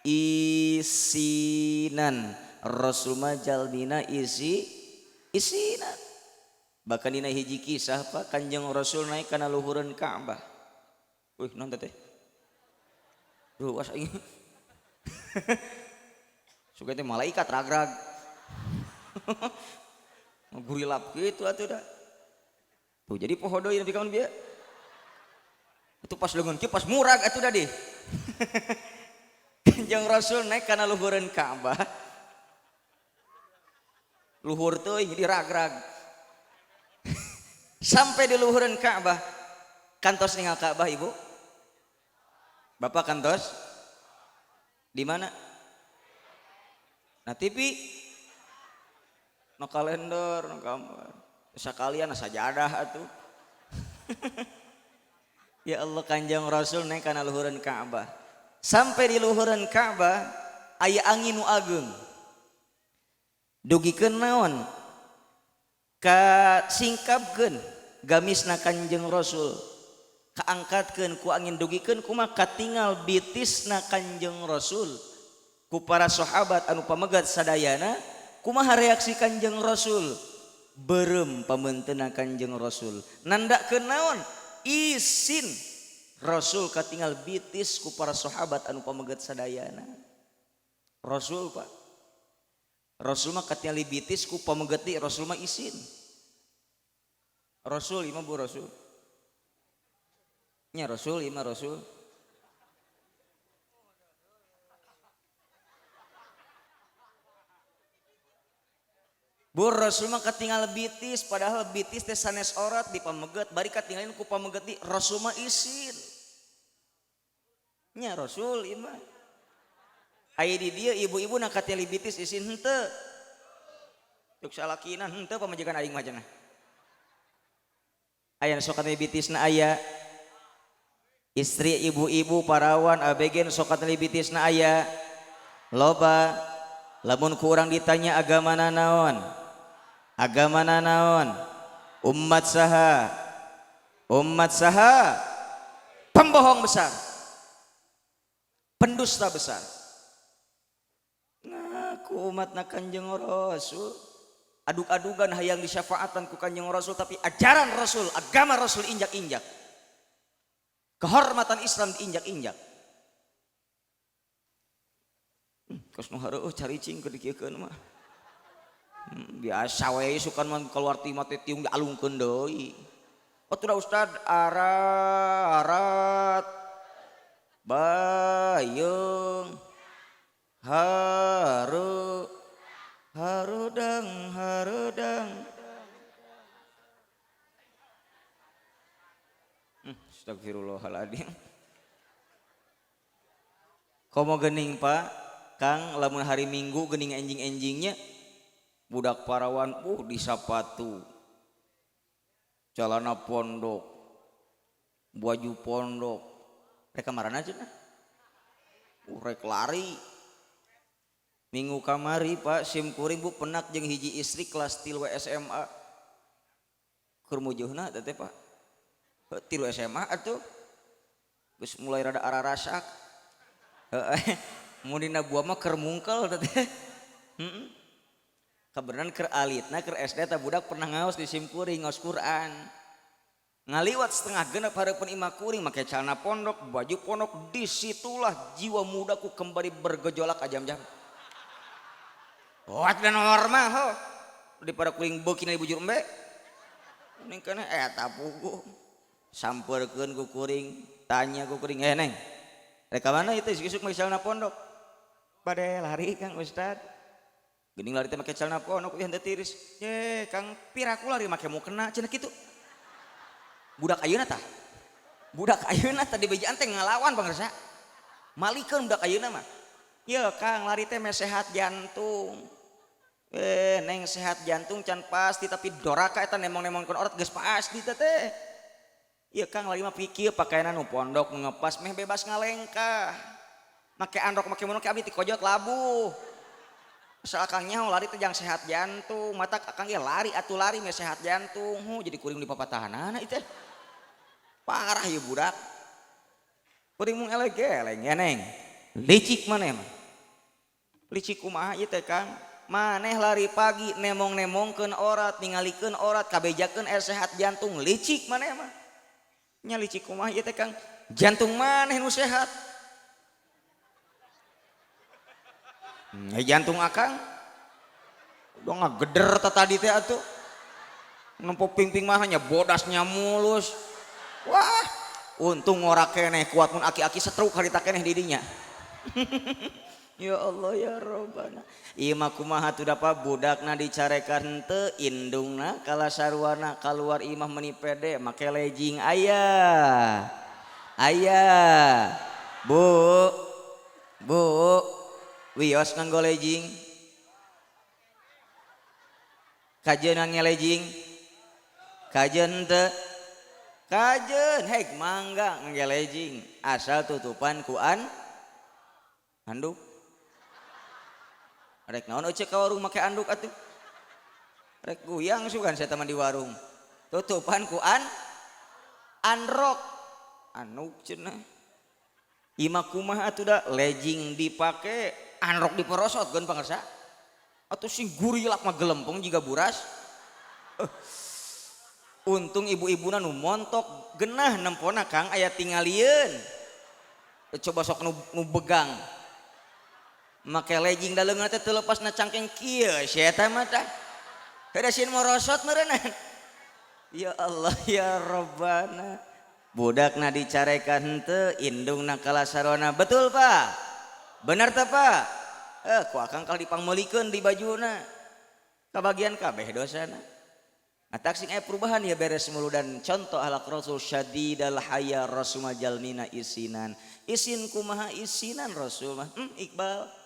isinan, Rasul mah jalmina isinan. Bahkan dina hiji kisah Pak, Kanjeng Rasul naik kana luhureun Ka'bah. Wih, naon teh? Ruas aing. Suka teh malaikat ragrag. Gurilap gitu atuh dah. Tuh jadi poho deui nepi ka mun bieu. Itu pas leungeun kieu pas murag atuh dah deh. Kanjeng Rasul naik kana luhureun Ka'bah. Luhur teuing jadi ragrag. Sampai di luhureun Ka'bah. Kantos ninggal Ka'bah Ibu? Bapak kantos? Di mana? Nah TV no kalender, no gambar. Sekalian sajadah atuh. Ya Allah, Kanjeng Rasul naik kana luhureun Ka'bah. Sampai di luhureun Ka'bah aya angin nu ageung. Dugikeun naon? Kasingkapkeun gamisna Kanjeng Rasul. Kaangkatkeun ku angin dugikeun kumaha katingal bitisna Kanjeng Rasul. Ku para sahabat anu pamegat sadayana, kumaha reaksi Kanjeng Rasul? Berem pamenteuna Kanjeng Rasul. Nandakeun naon? Isin. Rasul katingal bitis ku para sahabat anu pamegat sadayana. Rasul Pak. Rasul mah katingal bitis ku pamegat di Rasul mah isin. Rasul imah bu Rasul. Nya Rasul imah Rasul. Bu Rasul mah katingal bitis, padahal bitis teh sanes orat di pameget, bari katingalin ku pameget di Rasul mah isin. Nya Rasul imah. Aya di dieu ibu-ibu na katingali bitis isin henteu. Cuk salakina henteu pamajikan aing mah cenah. Aya sok katingali bitisna aya. Istri ibu-ibu parawan abegen sok katingali bitisna aya. Loba. Lamun ku urang ditanya agamana naon? Agamana naon? Umat saha? Umat saha? Pembohong besar. Pendusta besar. Ngaku umatna Kanjeng Rasul. Aduk-adugan hayang disyafaatan ku Kanjeng Rasul, tapi ajaran Rasul, agama Rasul injak-injak. Kehormatan Islam diinjak-injak. Kos nu hareueuh caricing keur dikieukeun mah. Biasa we sukan mah keluar ti mah teh tiung dialungkeun deui. Atuh da Ustad ararat bayung haru harudang harudang. Astagfirullahaladzim. Komo gening Pak Kang lamun hari Minggu gening enjing-enjingnya budak parawan di sapatu celana pondok baju pondok rek kamarana cenah rek lari minggu kamari Pak sim kuring bu penak jeung hiji istri kelas 3 SMA keur mujuhna teh Pak 3 SMA atuh geus mulai rada ararasak heeh mun dina buah mah keur mungkel teh heeh kabeneran keur alitna keur SD teh budak pernah ngaos di sim kuring ngaos Quran Ngaliwat 5.30 hareupeun imah kuring make celana pondok, baju pondok, disitulah jiwa mudaku kembali bergejolak ajam-jam. Wah, tidak normal ho. Daripada kuring beuki di bujur embe. Ning kana eta puguh. Sampeurkeun ku kuring, tanya ku kuring, "Eh Neng, rek ka mana itu isuk-isuk make celana pondok?" "Bade lari Kang Ustad." Geuning lari teh make celana pondok ieu henteu tiris. "Ye, Kang, piraku lari make mukena cenah kitu." Budak ayeuna tah. Budak ayeuna tah dibejaan teh ngalawan pangersa. Malikeun budak ayeuna mah. "Ye Kang, lari teh meh sehat jantung." Eh, Neng, sehat jantung can pasti tapi doraka eta nemong-nemongkeun orat geus pasti teh teh. "Ieu Kang, lari mah pikir pakaian nu pondok nu ngepas meh bebas ngalengkah. Make androk make mono ke abdi tikojot labuh. Asal akang nyaho lari teh jang sehat jantung, mata akang ge lari atuh lari meh sehat jantung." Hu jadi kuring di papatahanana ieu teh. Parah ieu budak. Kuring mung eleng-eleng ya Neng. Licik maneh mah. Licik kumaha ieu teh Kang? Maneh lari pagi nemong-nemongkeun orat, ningalikeun orat, kabejakeun sehat jantung, licik maneh mah. Nya licik kumaha ieu teh Kang? Jantung maneh nu sehat. Jantung akang udah ngageder tah tadi teh atuh. Nempo ping-ping mah nya bodasnya mulus. Wah, untung ngora keneh kuat mun aki-aki setruk harita keneh di dinya. Ya Allah ya Robbana. Ieu mah kumaha tuh dapa budakna dicarekan teu indungna kalasarwana kaluar imah meuni pede make legging aya. Aya. Bu. Bu. Wios nganggo legging. Kajeun ngangge legging. Kajeun teu. Kajeun hek mangga ngangge legging asal tutupan ku handuk. Rek naon euceuk ka warung make anduk atuh. Rek guyang sugan saya teman di warung. Tutupan ku androk. Anduk cenah. Imah kumaha atuh da legging dipake, androk diperosot geun pangersa. Atuh sing gurilak mah gelempeng jiga buras. Untung ibu-ibuna nu montok genah nempona Kang aya tingalieun. Coba sok nu begang. Make legging da leungeun teh teu lepas na cangkeng kieu si eta mah tah. Heuda sieun morosot meureunnan. Ya Allah ya Robbana. Budakna dicarekan henteu, indungna kalasarona. Betul Pak? Bener teh Pak? Ku akang kalau dipangmeulikeun di bajuna. Kabagian kabeh dosana. Atak sing aya perubahan ya beres mulu dan contoh akhlak Rasul syadidal haya Rasul jalmina isinan. Isin kumaha isinan Rasul mah? Iqbal.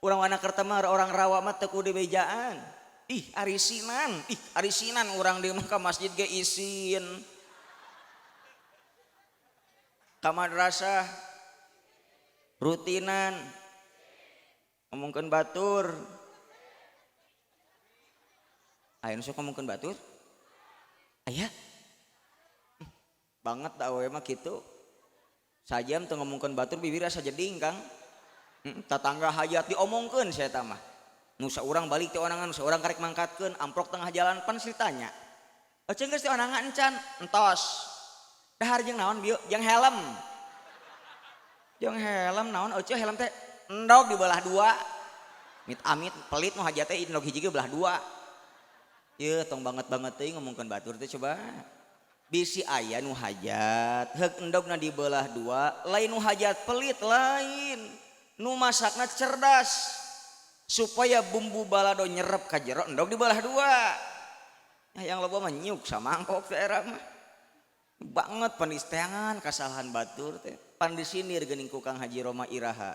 Urang Wanakerta mah orang rawa mah teu kudu bejaan. Ih arisinan urang di mah ka masjid ge isin. Ka madrasah rutinan. Ngomongkeun batur. Aya nu sok ngomongkeun batur? Aya. Banget da awewe mah kitu. Sajam teu ngomongkeun batur bibir asa jeding Kang. Tatangga hayat diomongkeun saya mah. Nu saurang balik teh onangan, nu saurang karek mangkatkeun, amprok tengah jalan pan ditanya. Eceung geus teh onangan encan, entos. Dahar jeung naon bieu? Jeung helm. Jeung helm naon eceu helm teh endog dibelah dua. Mit amit pelit nu hajat teh endog hiji ge belah dua. Yeuh tong banget-banget teuing ngomongkeun batur teh coba. Bisi aya nu hajat, heuk endogna dibelah dua, lain nu hajat pelit lain. Nu masakna cerdas supaya bumbu balado nyerep ka jero endog dibelah dua. Nah, yang loba mah nyuk samangkok teh era mah. Banget pandisteangan kasalahan batur teh. Pandisinir geuning ku Kang Haji Roma Iraha.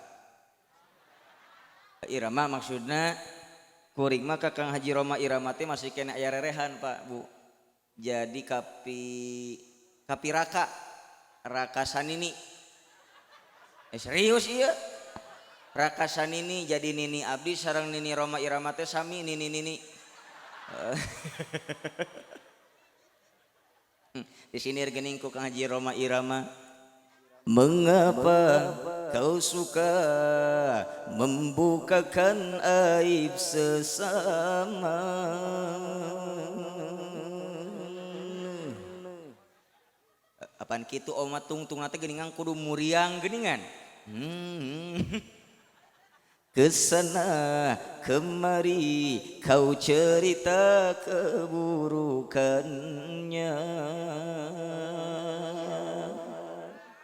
Irama maksudna kuring mah ka Kang Haji Roma Irama teh masih kena aya rerehan Pak Bu. Jadi kapi raka raka sanini. Serius ieu. Raka sanini jadi nini abdi sareng nini Roma Irama teh sami nini nini. Disinir geuning ku Kang Haji Roma Irama. Mengapa kau suka membukakan aib sesama? Pan kitu oma tungtungna teh geuningan kudu muriang geuningan. Kesana kemari kau cerita keburukannya.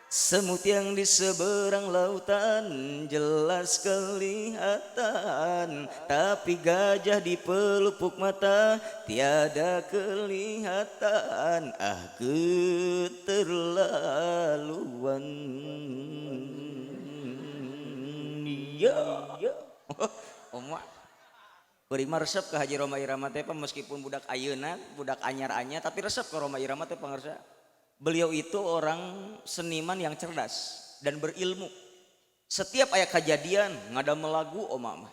Semut yang di seberang lautan jelas kelihatan, tapi gajah di pelupuk mata tiada kelihatan. Ah, keterlaluan. Ya, oma kuring mah resep ke Haji Rhoma Irama teh meskipun budak ayeuna, budak anyar-anyar, tapi resep ke Rhoma Irama teh pangarsa. Beliau itu orang seniman yang cerdas dan berilmu. Setiap aya kejadian ngadamel lagu oma mah.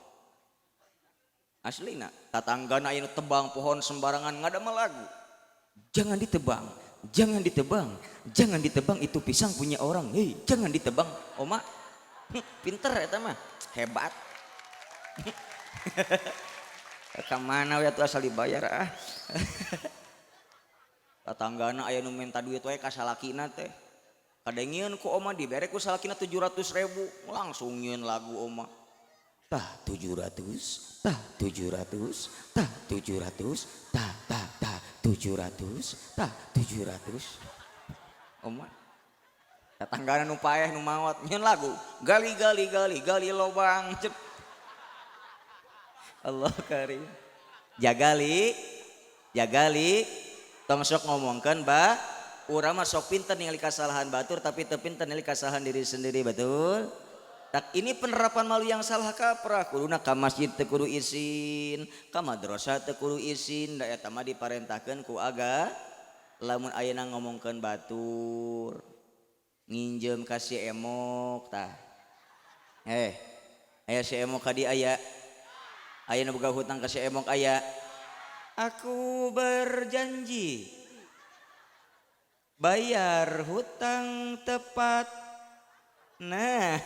Aslina, tatanggana aya nu tebang pohon sembarangan ngadamel lagu. Jangan ditebang, jangan ditebang, jangan ditebang, itu pisang punya orang. Hei, jangan ditebang, oma. Pinter eta mah, hebat. Ka mana we atuh asal dibayar ah. Tatanggana aya nu minta duit wae ka salakina teh. Kadengieun ku oma dibere ku salakina 700.000, langsung nyieun lagu oma. Tah 700, tah 700, tah 700, tah tah tah 700, tah 700. Oma. Tatanggana nu paeh nu maot nyieun lagu, gali gali gali gali lobang. Allah karim. Jagali, jagali. Tong sok ngomongkeun ba urang mah sok pinter ningali kasalahan batur tapi teu pinter ningali kasalahan diri sendiri, betul? Tak ini penerapan malu yang salah kaprah. Kuduna ka masjid teu kudu izin, ka madrasah teu kudu izin, da eta mah diparentahkeun ku aga. Lamun ayeuna ngomongkeun batur, nginjem ka si emok tah. Aya si emok ka di aya. Ayeuna boga hutang ka si emok aya. Aku berjanji bayar hutang tepat. Nah,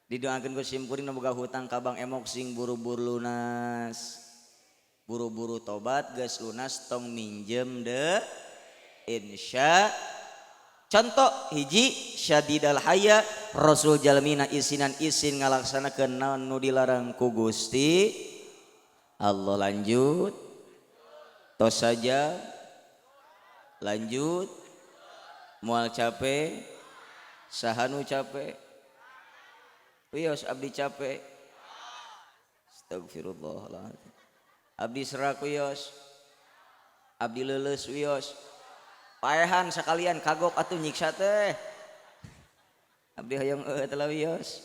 didoakeun ku sim kuring nu boga hutang ka Bang Emok sing buru-buru lunas. Buru-buru tobat geus lunas tong minjem de insya. Contoh hiji syadidal haya Rasul jalmina isinan isin ngalaksanakeun naon nu dilarang ku Gusti Allah. Lanjut tos saja, lanjut moal capek, sahanu capek, wios abdi capek, astagfirullahaladzim, abdi serak wios, abdi leuleus wios, paehan sekalian kagok atuh nyiksa teh, abdi hayang eueuh teh wios.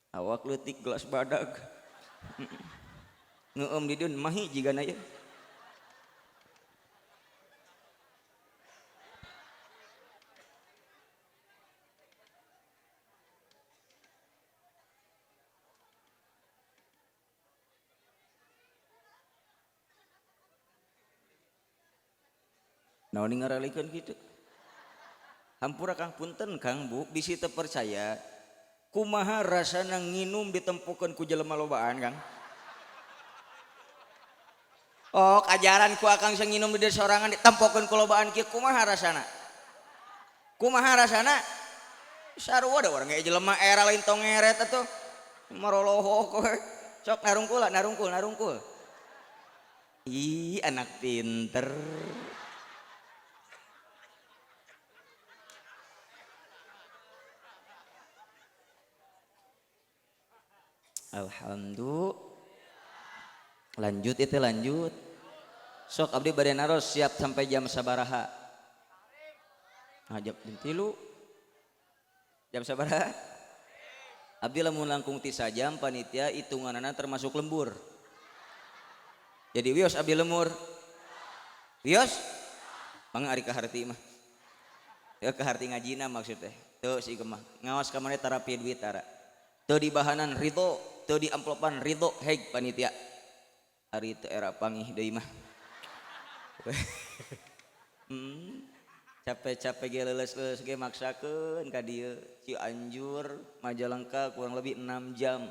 Awak leutik gelas badag. Ngeueum di dieu mahi jigana ieu. Naon ngaralikeun kitu? Hampura Kang, punten Kang Bu, bisi teu percaya. Kumaha rasana nginum ditempukeun ku jelema lobaan Kang? Oh, kajaran ku akang sing nginum di sorangan ditempokeun ku lobaan kieu kumaha rasana? Kumaha rasana? Sarua da urang ge jelema era lain tong ngeret atuh. Marolohok we. Sok narungkul narungkul narungkul. Ih, anak pinter. Alhamdulillah. Lanjut itu lanjut. Sok abdi bade naros siap sampai jam sabaraha? Nah, jam 3. Jam sabaraha? Abdi lamun langkung ti sajam panitia hitunganana termasuk lembur. Jadi wios abdi lemur. Wios? Mangga ari kaharti mah. Ya kaharti ngajina maksud teh. Teu si mah. Ngaos ka maneh tarapi duit tara. Teu di bahanan ridho, teu di amplopan ridho heg panitia. Ari teu era pangih deui mah. Capek-capek ge leuleus-leuleus ge maksakeun ka dieu. Cianjur Majalengka kurang lebih 6 jam.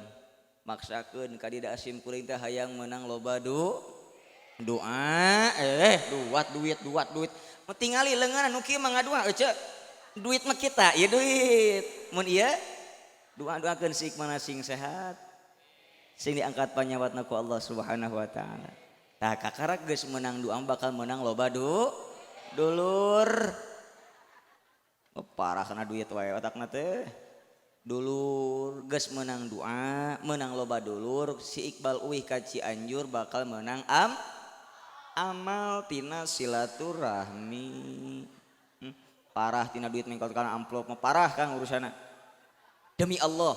Maksakeun ka di sim kuring teh hayang menang loba doa duat duit duat duit. Tingali leungeun nu kieu mah ngadua ece. Duit mah kita, ieu duit. Mun ieu doa-doakeun si Iqmal sing sehat. Sing diangkat panyawatna ku Allah Subhanahu wa taala. Tah kakarak geus menang doa bakal menang loba dulur. Oh, parah kana duit wae otakna teh. Dulur geus menang doa, menang loba dulur, si Iqbal uih ka Cianjur bakal menang amal tina silaturahmi. Parah tina duit mengkot kana amplop mah parah Kang urusanna. Demi Allah,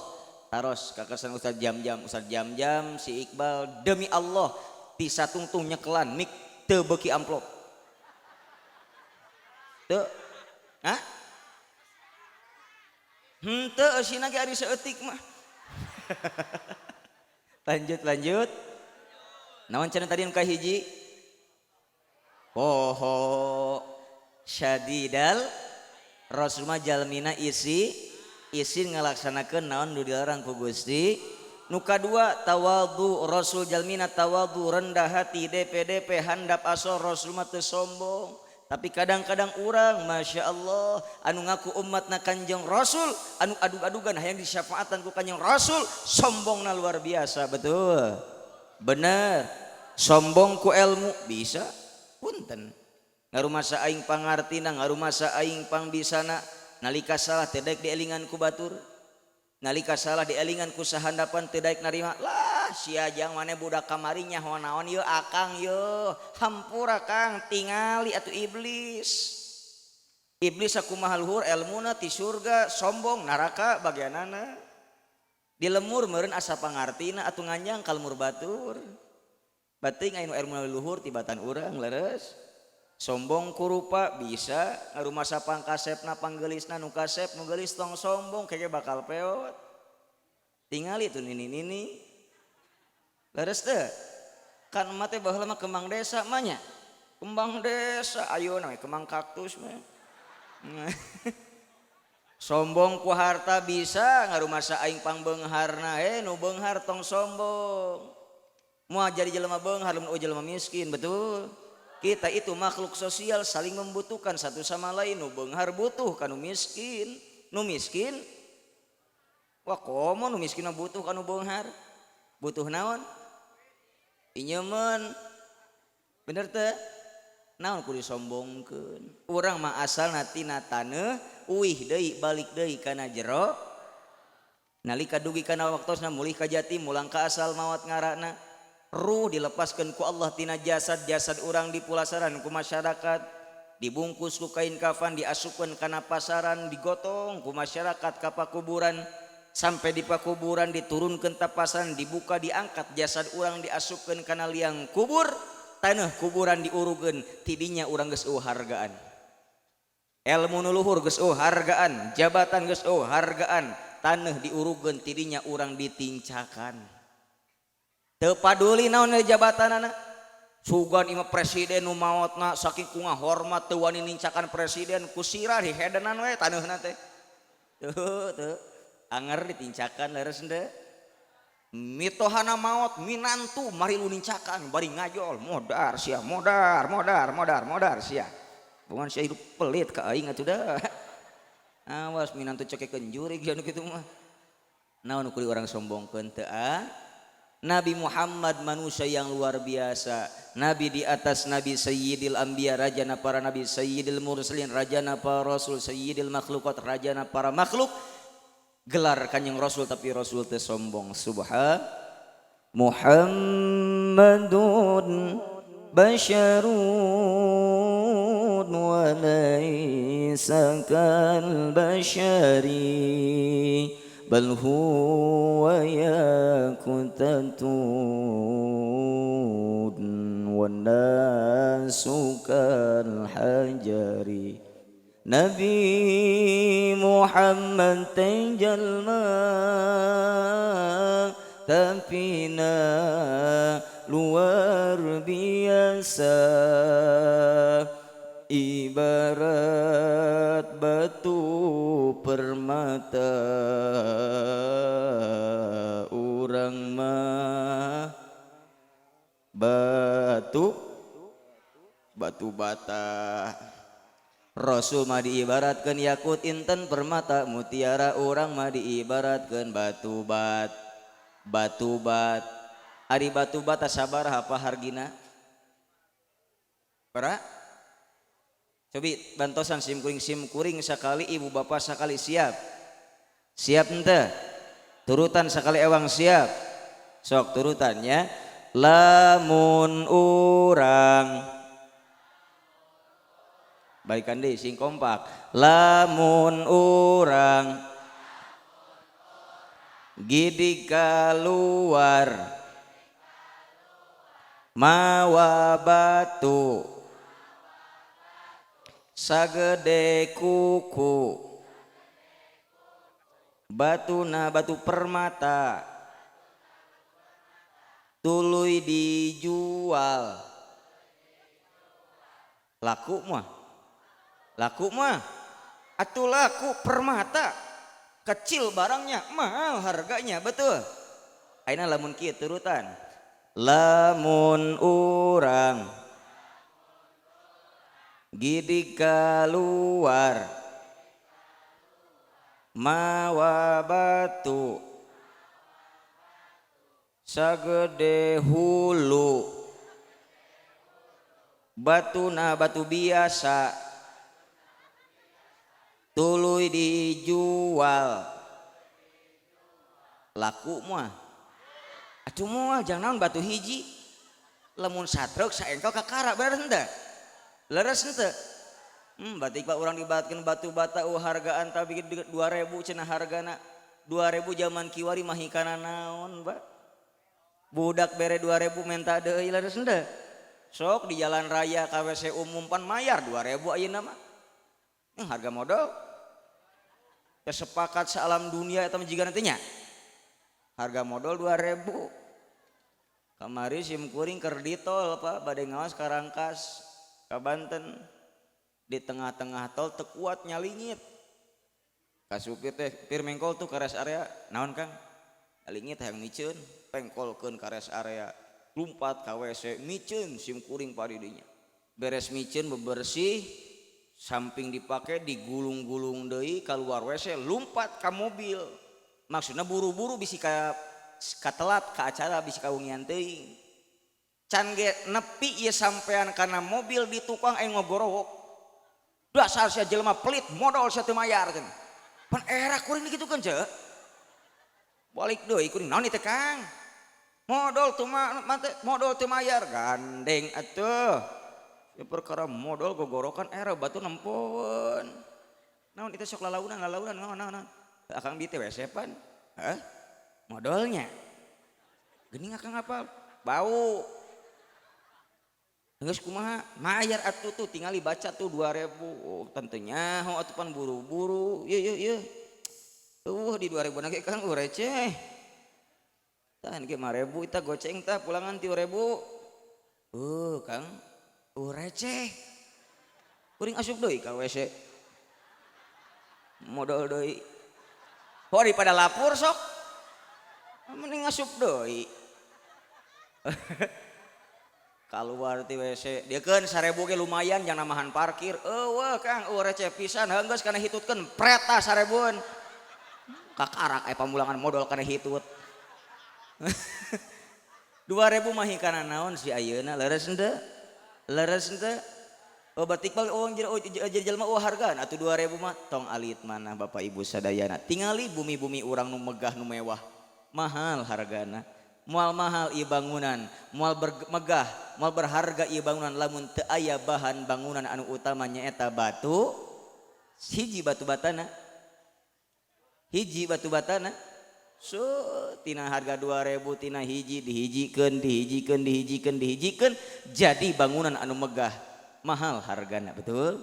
taros kakesan Ustaz Jam-Jam, Ustaz Jam-Jam si Iqbal demi Allah ti satungtung nyekelan mik teu beuki amplop. Teu. Hah? Henteu eusina ge ari saeutik mah. Lanjut lanjut. Naon cenah tadi nu kahiji? Poho syadidal Rasul mah jalmina isi isin ngalaksanakeun naon nu dilarang ku Gusti. Nu kadua tawadhu, Rasul jalmina tawadhu, rendah hati, DPDP handap asor, Rasul mah teu sombong. Tapi kadang-kadang urang Masya Allah anu ngaku umatna Kanjeng Rasul, anu adug-adugan hayang disyafaatan ku Kanjeng Rasul, sombongna luar biasa, betul. Bener. Sombong ku ilmu bisa punten. Ngarumasa aing pangartina, ngarumasa aing pangbisana, nalika salah teu daek dielingan ku batur. Nalika salah dielingan ku sahandapan teu daek narima. Lah sia jang maneh budak kamari nyaho naon yeuh akang yeuh, hampura Kang, tingali atuh iblis. Iblis sakumaha luhur elmuna ti surga, sombong neraka bagianana. Di lemur meureun asa pangartina atuh nganjang ka lemur batur. Bating aya nu elmuna luhur tibatan urang leres. Sombong ku rupa bisa ngarumasa pangkasepna panggelisna nu kasep nu geulis tong sombong kege bakal peot. Tingali tuh nini-nini. Leres teu? Kan emak teh baheula mah kembang desa mah nya. Kembang desa ayeuna we kembang kaktus mah. Sombong ku harta bisa ngarumasa aing pangbeungharna nu beunghar tong sombong. Moal jadi jelema beunghar lamun jelema miskin, betul. Kita itu makhluk sosial saling membutuhkan satu sama lain. Nu beunghar butuh ka nu miskin, nu miskin wah komo nu miskin mah butuh ka nu beunghar. Butuh naon? Pinjemen. Bener teu? Naon kudu disombongkeun? Urang mah asalna tina taneuh, uih deui balik deui kana jero. Nalika dugi kana waktosna mulih ka jati mulang ka asal mawat ngarana. Ruh dilepaskan ku Allah tina jasad, jasad urang dipulasaran ku masyarakat, dibungkus ku kain kafan, diasupkeun kana pasaran, digotong ku masyarakat ka pakuburan, sampai di pakuburan diturunkeun tapasan, dibuka, diangkat jasad urang diasupkeun kana liang kubur, taneuh kuburan diurugeun, tidinya urang geus eueuh hargaan. Elmu nu luhur geus eueuh hargaan, jabatan geus eueuh hargaan, taneuh diurugeun tidinya urang ditincakan. Teu paduli naon jabatanana. Sugan imah presiden nu maotna saking ku ngahormat teu wani nincakan presiden ku sirah dihedenan we taneuhna teh. Tuh tuh anger ditincakan leres henteu. Mitohana maot minantu mari lu nincakan bari ngajol modar sia modar modar modar modar sia. Bukan sia hidup pelit ka aing atuh dah. Awas minantu cekekeun jurig sia nu kitu mah. Naon nu kudu urang sombongkeun teu ah? Nabi Muhammad manusia yang luar biasa, nabi di atas nabi, sayyidil anbiya, rajana para nabi, sayyidil mursalin, rajana para rasul, sayyidil makhlukat, rajana para makhluk. Gelar Kanjeng Rasul tapi Rasul teh sombong. Subhan Muhammadun basyarun wa laisa kal basyari bal huwa yakutatun wan nasu kal hajari. Nabi Muhammad teh jalma tapi na luar biasa, ibarat batu permata urang Batu batu bata. Rasul mah diibaratkeun yakut, inten permata mutiara, urang mah diibaratkeun batu bat batu bat. Ari batu bata sabaraha apa hargina? Para cobi bantosan sim kuring, sim kuring sakali, ibu bapak sakali. Siap? Siap ente? Turutan sakali ewang, siap? Sok turutannya. Lamun urang, balikan deui, sing kompak. Lamun urang gidig keluar mawa batu sagede kuku, batuna batu permata, tuluy dijual, laku mah? Laku mah atuh. Laku permata, kecil barangnya mahal harganya, betul? Ayeuna lamun kieu turutan. Lamun urang gidig keluar mawa batu sagede hulu, batuna batu biasa, tuluy dijual, laku mah atuh? Moal. Jangan naon, batu hiji lamun satruk saengkel kakara, bener henteu? Leres henteu? Berarti pak urang diibaratkeun batu bata, hargaan tapi 2000 cenah hargana. 2000 zaman kiwari mah hikana naon, Pak? Budak bere 2000 menta deui, leres henteu? Sok di jalan raya ka WC umum pan mayar 2000 ayeuna mah. Harga modal sepakat sealam dunia atau jika nantinya harga modal 2000. Kamari sim kuring keur di tol, Pak, bade ngaos ka Rangkas ka Banten. Di tengah-tengah tol teu kuat, nyalingit ka supir teh, "Pir, mengkol tuh ka rest area." "Naon, Kang?" "Nyalingit, hayang miceun." Pengkolkeun ka rest area, lumpat ka WC, miceun sim kuring padidinya. Beres miceun, bebersih, samping dipake, digulung-gulung deui, keluar WC, lumpat ka mobil. Maksudnya buru-buru bisi ka katelat ka acara, bisi kawengian teuing. Can ge nepi ieu sampean kana mobil, di tukang aing ngogorowok, "Dasar sia jelema pelit, modal sia teu mayar," cenah. Pan era kuring digitukeun ce. Balik deui kuring, "Naon ieu teh, Kang?" "Modal teu modal teu mayar." Gandeng atuh ya, perkara modal gogorokan era batu nempoeun. "Naon itu sok lalaunan lalaunan, naon naon naon?" "Akang di WC pan." "Hah, modalnya geuning akang apa bau? Geus kumaha, mayar atuh, tuh tingali baca tuh 2000." "Oh, tentunya oh atuh pan buru-buru." "Ieu ieu ieu tuh di 2000 ge, Kang, receh. Tah ge 5000 tah, goceng tah, pulangan 3000." Kang, receh." Kuring asup deui ka WC, modal deui. Oh, daripada lapor sok mending asup deui. Keluar ti WC, dia kan 1000 ge lumayan jang namahan parkir. "Eueuh, Kang, eueuh, receh pisan." Geus kana hitutkeun preta 1000-an. Kakarak aya pamulangan modal kana hitut. 2000 mah hikana naon si ayeuna, leres henteu? Leres henteu? Oh, berarti oh, jadi jelema oh hargaan atuh 2000 mah. Tong alit mana, Bapak Ibu sadayana. Tingali bumi-bumi urang nu megah, nu mewah, mahal hargana. Moal mahal ieu bangunan, moal megah, moal berharga ieu bangunan lamun teu aya bahan bangunan anu utama, nyaeta batu hiji, batu batana hiji, batu batana. So tina harga 2000, tina hiji dihijikeun, dihijikeun, dihijikeun, dihijikeun, jadi bangunan anu megah, mahal hargana, betul?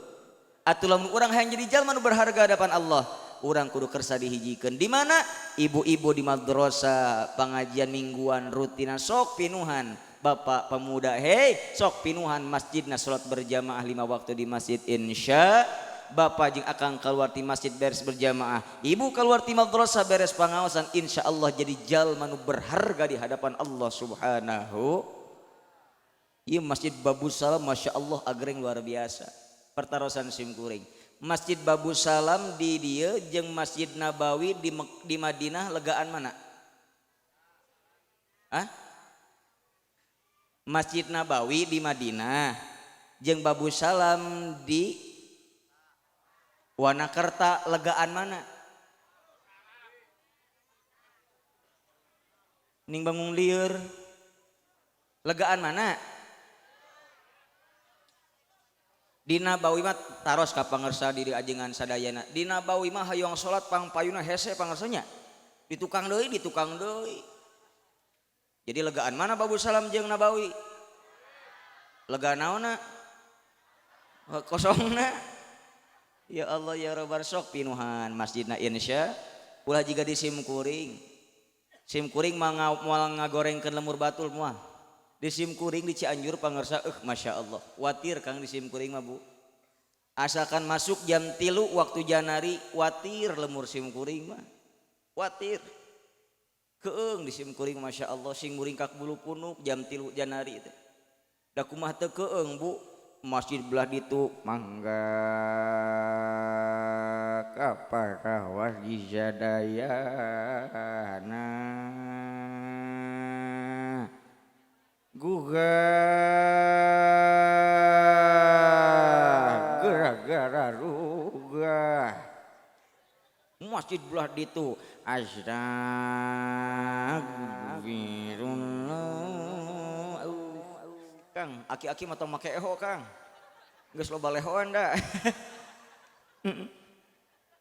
Atuh lamun urang hayang jadi jalma nu berharga hadapan Allah, urang kudu kersa dihijikeun. Di mana ibu-ibu di madrasah, pengajian mingguan rutina sok pinuhan. Bapak pemuda, hei, sok pinuhan masjidna, salat berjamaah 5 waktu di masjid. Insya bapak jeung akang keluar di masjid beres berjamaah, ibu keluar di madrasah beres pengawasan, insya Allah jadi jalma nu berharga di hadapan Allah Subhanahu. Ieu Masjid Babus Salam Masya Allah agreng luar biasa. Pertarosan sim kuring. Masjid Babus Salam di dieu jeung Masjid Nabawi di Madinah legaan mana? Hah? Masjid Nabawi di Madinah jeung Babus Salam di Wanakerta legaan mana? Ning bangung lieur. Legaan mana? Di Nabawi mah taros ka pangersa diri ajengan sadayana. Di Nabawi mah hayang salat pangpayuna hese pangersanya. Di tukang deui, di tukang deui. Jadi legaan mana Babus Salam jeung Nabawi? Legaan naonna? Kosongna. Ya Allah ya Rabbar sok pinuhan masjidna insya ulah jiga di sim kuring. Sim kuring mah moal ngagorengkeun lemur batul moal. Di sim kuring di Cianjur pangersa Masya Allah watir Kang di sim kuring mah Bu. Asalkan masuk jam 3 waktu janari watir lemur sim kuring mah. Watir. Keung di sim kuring Masya Allah sing muringkak bulu punuk jam 3 janari teh. Da kumaha teu keung Bu. Masjid belah ditu mangga kapakah wargi sadayana gugah gara-gara rugah masjid belah ditu astagfirullah. Kang aki-aki mah tong make eho Kang geus loba lehoan da.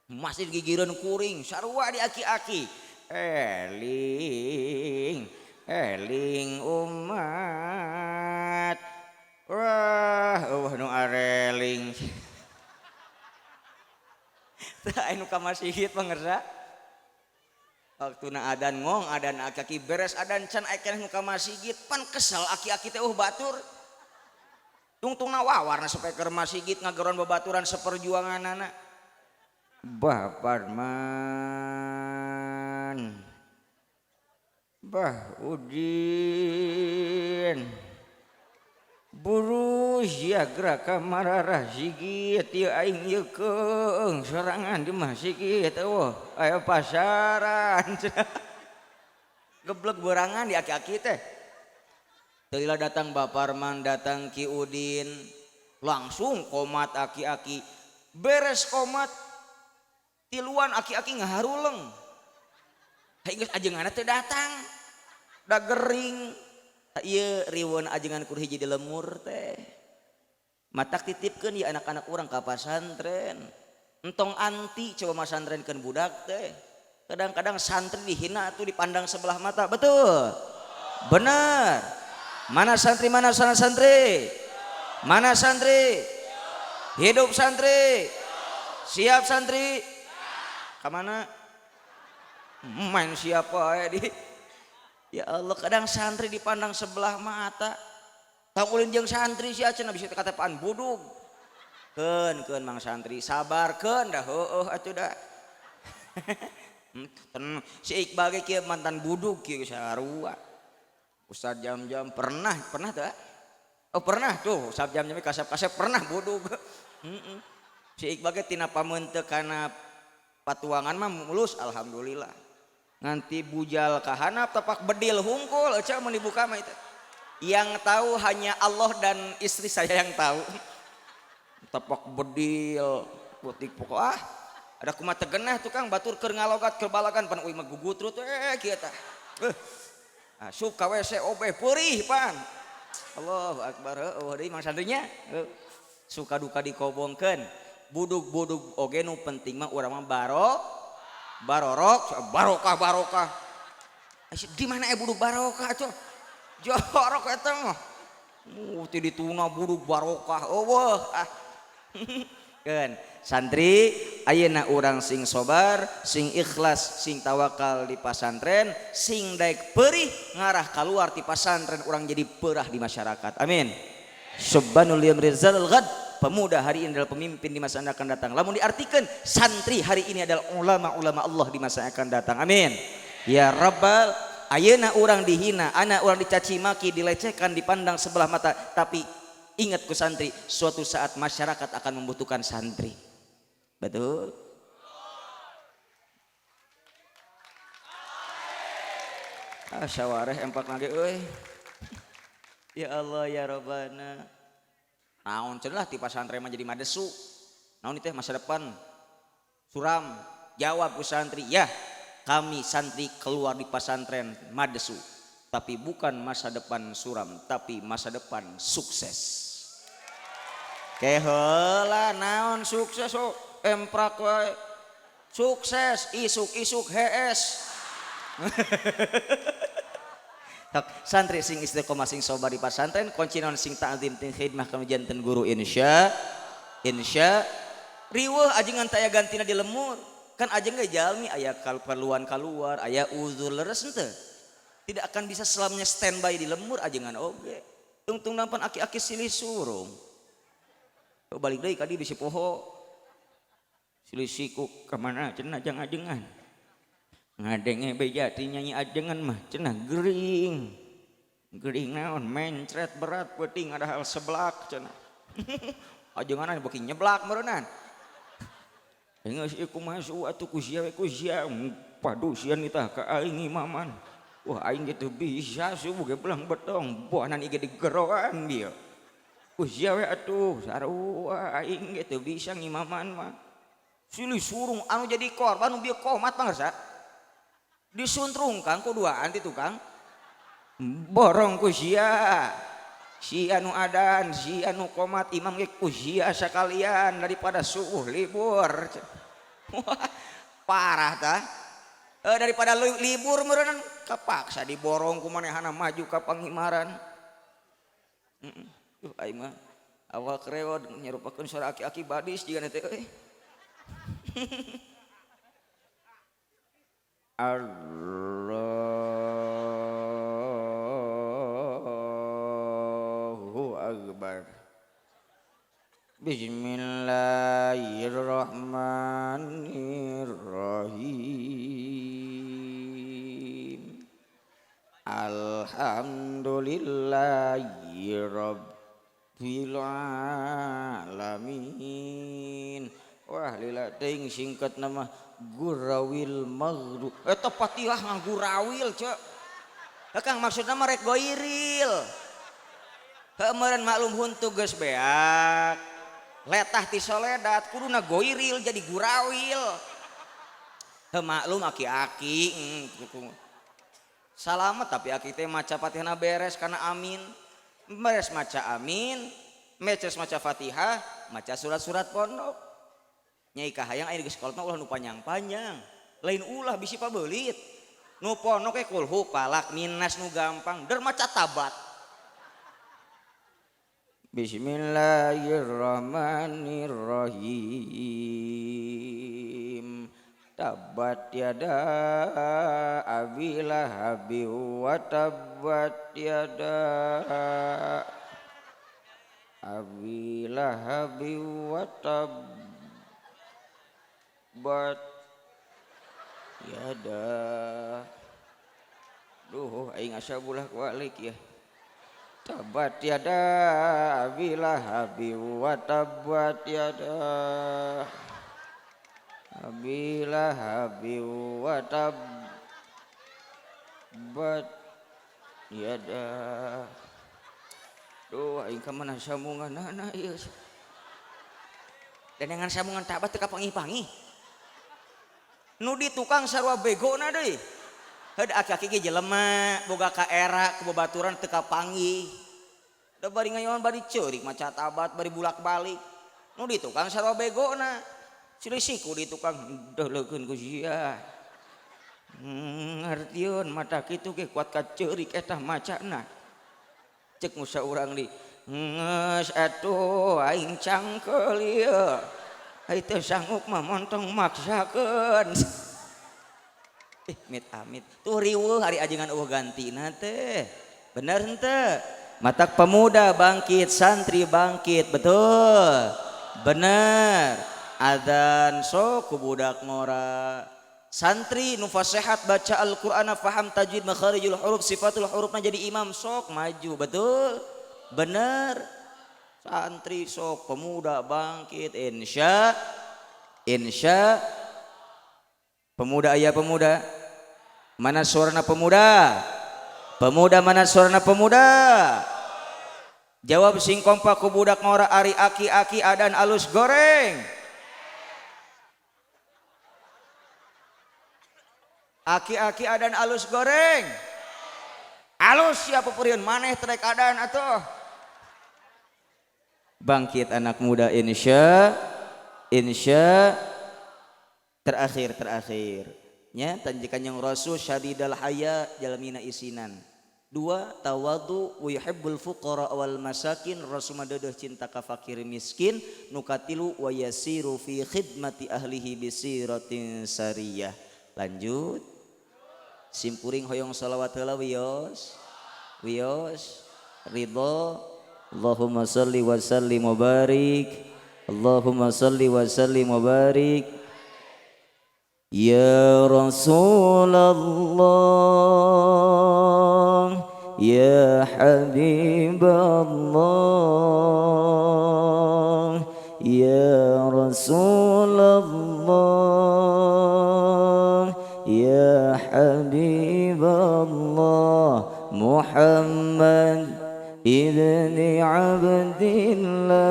Masjid gigireun kuring sarua di aki-aki eling eling umat wah eueuh nu areling. Tah anu ka masjid pangersa waktuna adan ngong adan aki-aki beres adan can aya keneh nu ka masjid pan kesel aki-aki teh batur tungtungna wawarna speaker masjid ngageron babaturan seperjuanganana. Bah Parman, Bah Udin, buru siagra kamararah sigit ieu aing ieu keung sorangan di masjid eueuh aya pasaran. Geblek berangan di aki-aki teh. Teu lila datang Bah Parman, datang Ki Udin, langsung komat aki-aki. Beres komat tiluan aki-aki ngaharuleng. Hei geus ajenganna teu datang. Da gering. Ieu riweun ajengan kur hiji di lemur teh. Matak titipkeun ieu anak-anak urang ka pasantren. Entong anti coba masantrenkeun budak teh. Kadang-kadang santri dihina tuh dipandang sebelah mata. Betul. Benar. Mana santri, mana sana santri? Mana santri? Hidup santri. Siap santri? Kamana? Main siapa ya di? Ya Allah, kadang santri dipandang sebelah mata. Tong ulin jeung santri sia cenah bisa katepaan budug. Keun keun mang santri, sabarkeun dah heueuh atuh da. Si Iqbal ge kieu mantan budug kieu sarua. Ustaz Jam-jam pernah teu? Oh pernah tuh, Ustaz Jam-jam kasep-kasep pernah budug. Si Iqbal ge tina pameunteuk kana patuangan mah mulus alhamdulillah. Nganti bujal kahanap tapak bedil hungkul eceu mun dibuka mah itu. Yang tahu hanya Allah dan istri saya yang tahu. Tapak bedil putik pokok ah. Ada kumaha tegenah tukang batur keur ngalogat keur balagan pan euy mah gugutrut kieu tah. Asup ka WC obeh peurih pan. Allahu akbar heueuh deui mang santrinya. Suka duka dikobongkeun. Budug-budug oge nu penting mah urang mah barorok barokah barokah. Di mana budug barokah tuh? Jorok eta mah. Ti dituna budug barokah eueuh ah. Keun santri ayeuna urang sing sobar, sing ikhlas, sing tawakal di pasantren, sing daek perih ngarah kaluar ti pasantren urang jadi perah di masyarakat. Amin. Subhanul yamrizal ghad. Pemuda hari ini adalah pemimpin di masa yang akan datang. Lamun diartikan santri hari ini adalah ulama-ulama Allah di masa yang akan datang. Amin. Ya Rabbal. Ayeuna urang dihina, anak urang dicaci maki, dilecehkan, dipandang sebelah mata, tapi ingat ku santri, suatu saat masyarakat akan membutuhkan santri. Betul? Ah sawareh empat lagi euy. Ya Allah ya Rabbana. Naon cenah ti pasantren mah jadi madesu. Naon teh masa depan suram. Jawab ku santri, ya kami santri keluar di pasantren madesu, tapi bukan masa depan suram, tapi masa depan sukses. Keheula naon sukses oh, emprak wae. Sukses isuk-isuk hees. Santri sing istiqomah sing sobar di pasantren, kunci naon sing ta'zim ting khidmah kanu janten guru insya insya riweuh ajengan teh aya gantina di lemur. Kan ajeng ge jalmi aya keperluan kaluar, aya uzur leres henteu. Tidak akan bisa selamanya standby di lemur ajengan oge. Tungtung nampan aki-aki silih surung. Balik deui ka dieu bisi poho. Silih siku ka mana cenah jang ajengan. Ngadenge beja ti nyanyi ajengan mah cenah gering. Gering naon mencret berat peuting ada hal seblak cenah. Ajengan beuki nyeblak meureunnan. Geus ieu kumaha atuh ku sia we ku sia padu sia nitah ka aing imaman. Wah aing ge teu bisa subuh ge belang betong buanan ieu ge digeroan bieu. Ku sia we atuh sarua aing ge teu bisa ngimaman mah. Silih surung anu jadi korban nu bieu komat pangarsa. Disuntrung Kang ku duaan ti tukang. Borong ku sia. Si anu adan, si anu komat, imam ge ku sia sakalian daripada subuh libur. Parah tah. Daripada libur meureun kapaksa diborong ku manehana maju ka pangimaran. Duh aing mah awak rewod nyarupakeun suara aki-aki badis jiga teh euy. Allahu Akbar. Bismillahirrahmanirrahim. Alhamdulillahi rabbil alamin. Wah lila teuing singkat nama gurawil maghrib. Eta Fatihah mah gurawil cek. Kang maksudna mah rek goiril. Heuh meureun maklum huntu geus beak. Letah ti soledat kuduna goiril jadi gurawil. Heuh maklum aki-aki. Salamet tapi aki teh maca Fatihahna beres karena amin. Beres maca amin, beres maca Fatihah, maca surat-surat pondok. Nyai kahayang aya geus kolot mah ulah nu panjang-panjang. Lain ulah bisi pabeulit. Nu pondok ge kulhu palak minas nu gampang der maca tabat. Bismillahirrahmanirrahim. Tabat yada abi lahabi wa tabat yada abi lahabi wa tabat yada. Duh aing asa bulah kualik ya. Tabat yada abi lahabi wa tabat yada abi lahabi wa tabat yada. Duh aing ka mana sambunganana ieu. Dengan sambungan tabat teu kapanggih-panggih. Nu di tukang sarua begona deui. Heud aki-aki ge jelema boga ka era ku babaturan teu kapanggih. Da bari ngayon bari ceurik maca tabat bari bulak-balik. Nu di tukang sarua begona. Silih siku di tukang deulekeun ku sia. Ngartieun mata kitu ge kuat ka ceurik eta macana. Cek musa urang di geus atuh aing cangkeul ieu. Ai teu sanggup mah montong maksakeun. Mit amit. Tuh riweuh hari ajengan eueuh gantina teh. Bener henteu? Matak pemuda bangkit, santri bangkit, betul. Bener. Adzan sok ku budak ngora. Santri nu fasehat baca Al-Qur'an, faham tajwid, makharijul huruf, sifatul hurufna jadi imam sok maju, betul? Bener. Santri sok pemuda bangkit insya insya. Pemuda aya pemuda. Mana suarana pemuda? Pemuda mana suarana pemuda? Jawab sing kompak ku budak ngora ari aki-aki adan alus goreng. Aki-aki adan alus goreng. Alus siapa puriun maneh trek adan atuh. Bangkit anak muda insya insya. Terakhir terakhir nya tanjikan yang Rasul syadidal haya jalmina isinan. Dua, tawadu wa yuhibbul fuqara wal masakin, Rasul madeudeih cinta ka fakir miskin. Nu katilu wa yasiru fi khidmati ahlihi bisiratin sariyah. Lanjut. Simpuring hoyong salawat heula wios. Wios ridho. Allahumma salli wa sallim wa barik. Allahumma salli wa sallim wa barik. Ya Rasulullah, ya Habib Allah, ya Rasulullah, ya Habib Allah, Muhammad ibni Abdillah,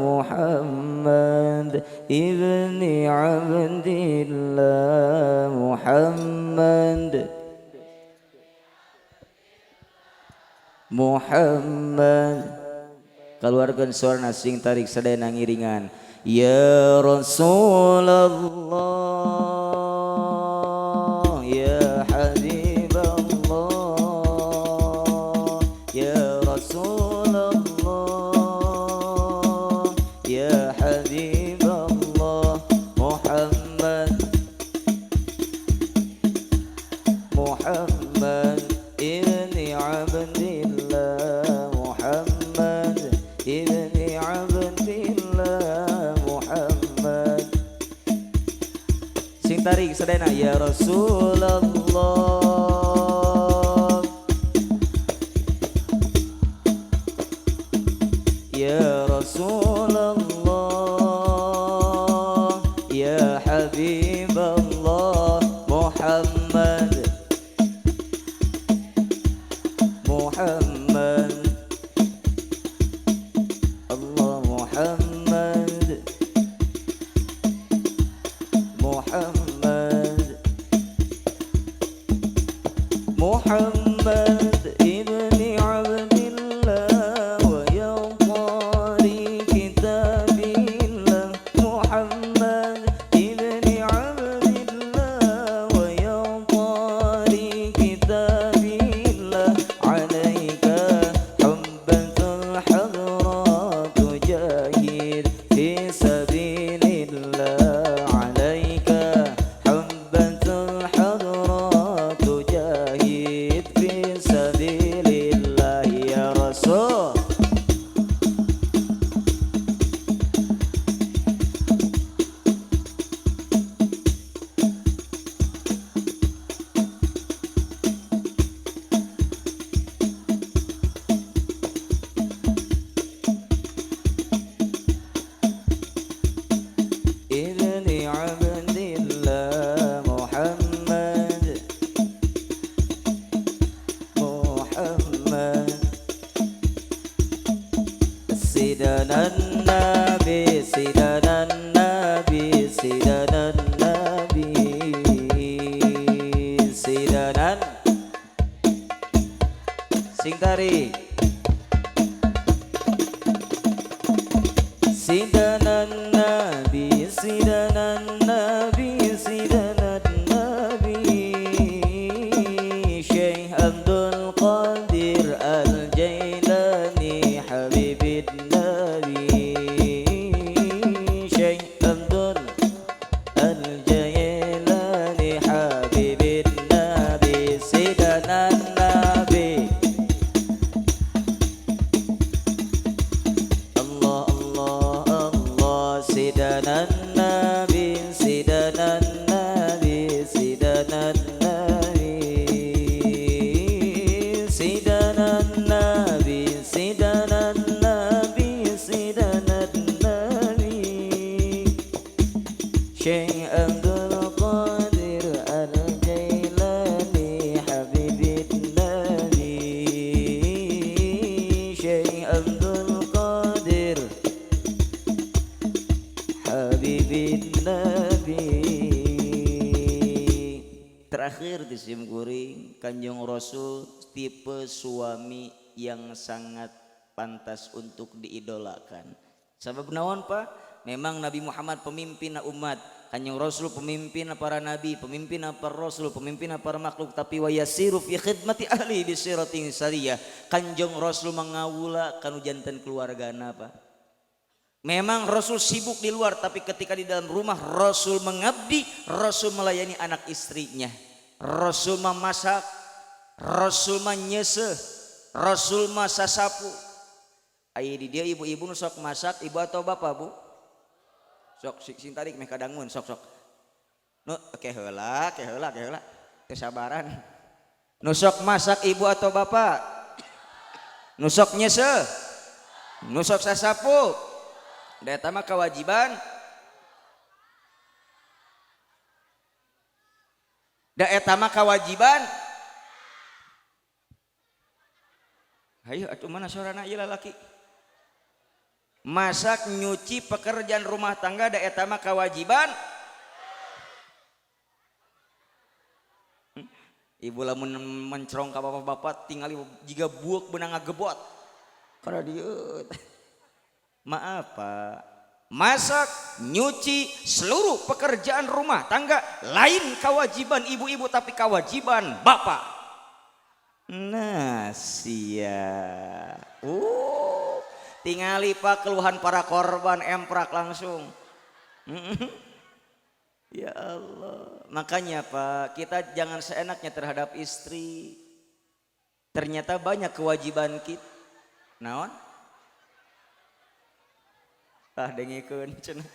Muhammad ibni Abdillah, Muhammad Muhammad. Keluarkan suara sing tarik sadaya ngiringan. Ya Rasulullah, ya Habib Allah, ya Rasulullah, ya Habib Allah, Muhammad Muhammad ibni Abdillah, Muhammad ibni Abdillah, Muhammad. Sing tarik sadayana ya Rasulullah. Ya Rasulullah, ya Habib Allah, Muhammad Muhammad Allah, Muhammad Muhammad Muhammad ibni Abdillah wa ya qari kitabillah, Muhammad ibni Abdillah wa ya qari kitabillah, alaika hubbatul hadra tujahid fi sabilillah, alaika hubbatul hadra tujahid fi sabilillah. Ya Rasul. Ibni Abdillah, Muhammad Muhammad Sidana Nabi, Sidana Nabi, Sidana Nabi, Sidana. Sing tarik. Sidana Nabi, Sidana Nabi, Sidana Nabi, Syekh Abdul Qadir Al-Jailani, Habibin Nabi, Syekh Abdul Al-Jailani, Habibin Nabi, Sidana Nabi. Allah Allah Allah, Sidana Nabi, Sidana Nabi, Syekh Abdul Qadir Al-Jailani Habibin Nabi. Syekh Abdul Qadir Habibin Nabi. Terakhir di sim kuring Kanjeng Rasul tipe suami yang sangat pantas untuk diidolakan. Sabab naon Pak? Memang Nabi Muhammad pemimpin umat, Kanjeng Rasul pemimpin para nabi, pemimpin para rasul, pemimpin para makhluk, tapi wayasiru fi khidmati ahli bisiratin sariyah. Kanjeng Rasul mangawula kanu janten keluargana Pak. Memang Rasul sibuk di luar, tapi ketika di dalam rumah Rasul mengabdi, Rasul melayani anak istrinya. Rasul memasak, Rasul menyeseh, Rasul masasapu. Ai di dia ibu-ibu nu sok masak, ibu atau bapak bu? Sok sing tarik meh kadangun sok sok. Nu ke heula, ke heula, ke heula. Teu sabaran. Nu sok masak ibu atau bapak? Nu sok nyeseh? Nu sok sasapu? Da eta mah kewajiban. Da eta mah kewajiban. Hayu atuh mana sorana ieu lalaki? Masak, nyuci, pekerjaan rumah tangga da eta mah kewajiban. Ibu lamun mencerong ka bapak-bapak tingali jiga buuk beunang ngagebot. Kana dieu. Maaf Pak, masak, nyuci, seluruh pekerjaan rumah tangga lain kewajiban ibu-ibu tapi kewajiban bapak. Nah sia. Tingali Pak keluhan para korban emprak langsung. Ya Allah. Makanya Pak, kita jangan seenaknya terhadap istri. Ternyata banyak kewajiban kita. Naon? Tah dengekeun cenah.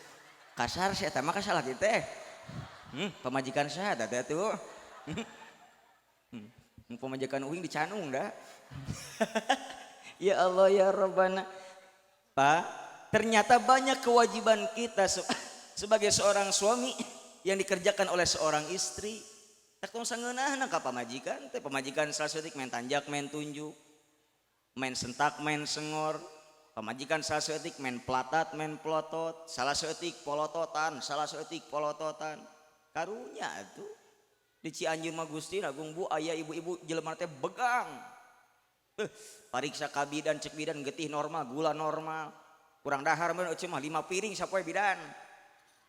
Kasar sih eta mah kasalah kieu teh. Pamajikan saha teh atuh. Pamajikan uing dicanung dah. Ya Allah ya Rabbana. Pak, ternyata banyak kewajiban kita sebagai seorang suami yang dikerjakan oleh seorang istri. Tak tong sangeunahna ka pamajikan teh, pamajikan saeutik main tanjak, main tunjuk, main sentak, main sengor. Pamajikan salah saeutik main pelatat, main pelotot, salah saeutik polototan, salah saeutik polototan. Karunya atuh. Di Cianjur mah Gusti Agung Bu aya ibu-ibu jelema teh begang. Pariksa ka bidan cek bidan getih normal, gula normal. Kurang dahar mah eueuh mah 5 piring sapoe bidan.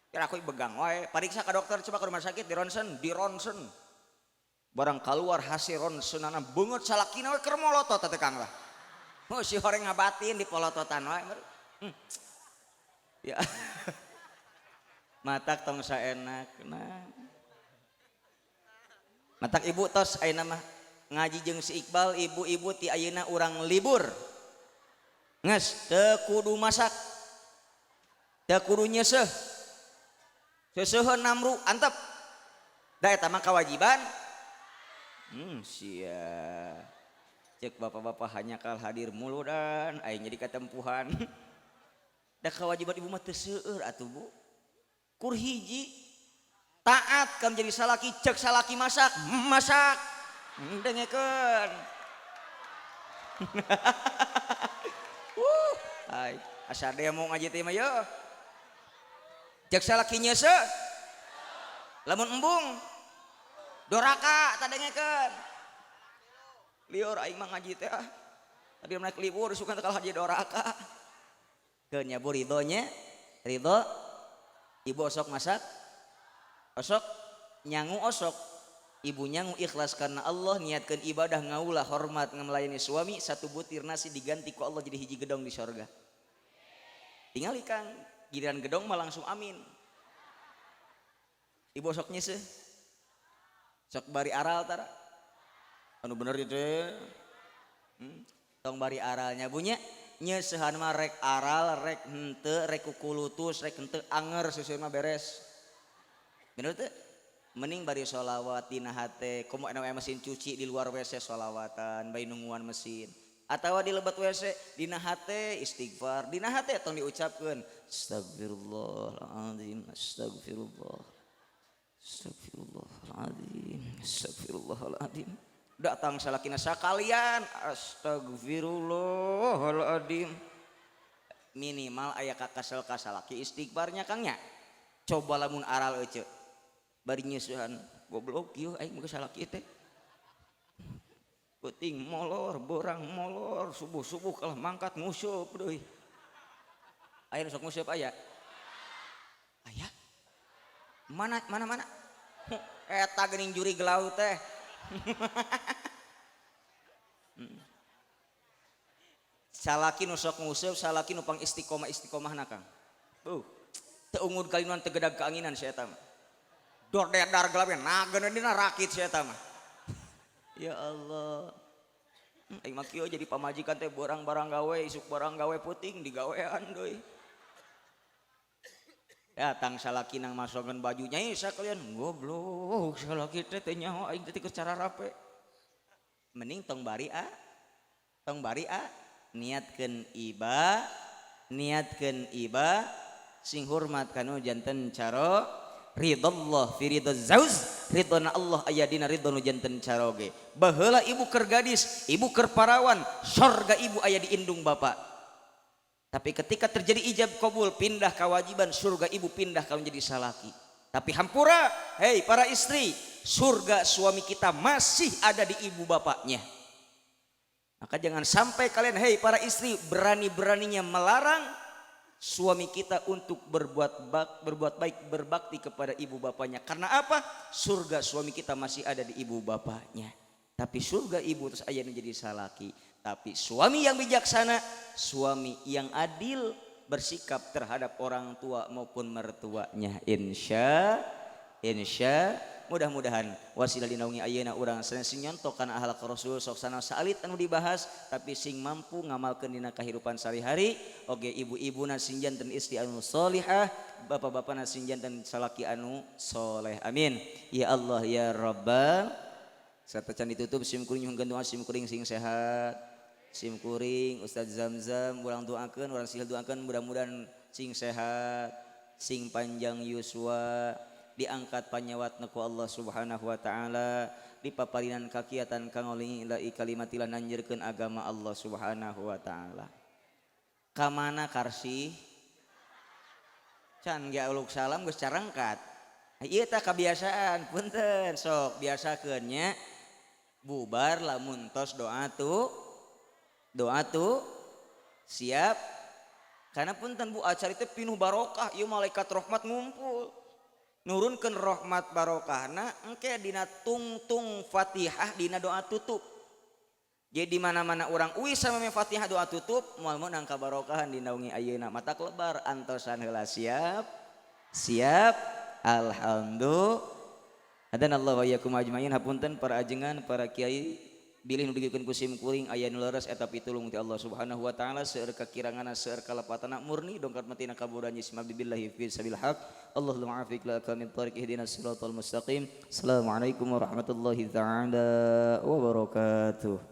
Kira aku begang wae. Pariksa ka dokter coba ke rumah sakit di ronsen, di ronsen. Barang keluar hasil ronsenana beungeut salakina we keur molotot teh Kang lah. Oh si horeng ngabatin di polototan wae. Ya. Matak tong saenak nah. Matak ibu tos ayeuna mah ngaji jeung si Iqbal, ibu-ibu ti ayeuna urang libur. Geus teu kudu masak. Teu kudu nyeuseuh. Seuseuheun namru antep. Da eta mah kewajiban. Sia. Cek bapak-bapak hanya kal hadir mulu dan aing jadi katempuhan. Da kewajiban ibu mah teu seueur atuh Bu. Kur hiji taat kan jadi salaki, cek salaki masak, masak. Dengekeun. Hai, asa demo ngaji teh mah ye. Cek salaki nyeuseuh. Lamun embung doraka tadengekeun. Liur aing mah ngaji teh ah. Tadi naik libur suka teh kalah haji doraka. Keun nya Bu ridho nya. Ridho. Ibu osok masak. Osok nyangu osok. Ibu nyangu ikhlas karena Allah, niatkan ibadah ngaulah hormat melayani suami, satu butir nasi diganti ku Allah jadi hiji gedong di sorga. Tinggal kang giliran gedong mah langsung amin. Ibu osok nyeseh. Sok bari aral tara. Anu bener itu. Tong bari aralnya bunya nyesehan mah rek aral rek henteu rek kukulutus rek henteu anger seuseuh mah beres. Bener teu? Mending bari sholawat dina hate, komo anu aya mesin cuci di luar WC sholawatan, bari nungguan mesin. Atawa di lebat WC dina hate istighfar, dina hate tong diucapkeun astagfirullahaladzim, astagfirullah, astagfirullahaladzim, astagfirullahaladzim. Datang salakina sakalian astagfirullahaladzim. Minimal aya kakasel ka salaki istighfarnya Kang nya. Coba lamun aral ece bari nyeusuhan goblok ieu aing mah salaki teh. Peuting molor, beurang molor, subuh-subuh kalah mangkat nguseup deui. Aya nu sok nguseup aya? Aya? Mana mana mana? Eta geuning jurig laut teh. Salaki nu sok nguseup, salaki nu pang istiqomah istiqomahna Kang. Teu unggul kalinuan teu gedag keanginan si eta mah. Dor dedar gelap nageun dina rakit si eta mah. Ya Allah. Aing mah kieu jadi pamajikan teh barang-barang gawe, isuk barang gawe peuting digawean deui. Datang salaki nang masokeun bajunya, ih sakalian goblok salaki teh teu nyaho aing teh keur cara rape. Mending tong bari a, tong bari a, niatkeun iba, niatkeun iba, sing hormat kanu janten caro ridallah fi ridha zauz, ridona Allah aya dina ridho nu janten caroge. Baheula ibu keur gadis, ibu keur parawan, sorga ibu aya di indung bapak. Tapi ketika terjadi ijab kabul, pindah kewajiban surga ibu pindah kalau menjadi salaki. Tapi hampura, hei para istri, surga suami kita masih ada di ibu bapaknya. Maka jangan sampai kalian, hei para istri, berani-beraninya melarang suami kita untuk berbuat baik, berbakti kepada ibu bapaknya. Karena apa? Surga suami kita masih ada di ibu bapaknya. Tapi surga ibu terus ayah menjadi salaki. Tapi suami yang bijaksana, suami yang adil bersikap terhadap orang tua maupun mertuanya. Insya, insya, mudah-mudahan wasilah dinaungi ayeuna urang sanes sing nyontok kana akhlak Rasul sok sana saalit anu dibahas, tapi sing mampu ngamalkeun dina kahirupan sehari-hari. Oge ibu-ibuna sing janten istri anu solihah, bapak-bapakna sing janten salaki anu soleh. Amin ya Allah ya Rabbal. Serta can ditutup sim kuring nyuhunkeun doa sim kuring sing sehat. Sim kuring Ustaz Zamzam urang doakeun, urang sihil doakeun mudah-mudahan sing sehat, sing panjang yuswa, diangkat panyawatna ku Allah Subhanahu wa taala, dipaparinan kakiatan kanggo lillahi kalimatillah nanjeurkeun agama Allah Subhanahu wa taala. Ka mana karsi? Can ge uluk salam geus carangkat. Ieu tah kebiasaan, punten sok biasakeun nya. Bubar lamun tos doa tuh, doa tuh siap. Karena punten bu, acara itu pinuh barokah, ieu malaikat rahmat ngumpul. Nurunkeun rahmat barokahna engke dina tungtung Fatihah dina doa tutup. Jadi di mana-mana urang uih sama Fatihah doa tutup moal meunang kabarokahan dina wengi ayeuna. Mata lebar antosan heula siap. Siap. Alhamdulillah. Hadanallahu wa iyyakum ajmain. Hapunten para ajengan, para kiai, bilih nu dugikeun ku sim kuring aya nu leres eta pitulung ti Allah Subhanahu wa taala, seueur kakiranganna seueur kalepatana murni dongkat matina kaburan yisma billahi fi sabil haq. Allahumma afiq la min tariq ihdinas siratal mustaqim. Assalamualaikum warahmatullahi taala wabarakatuh.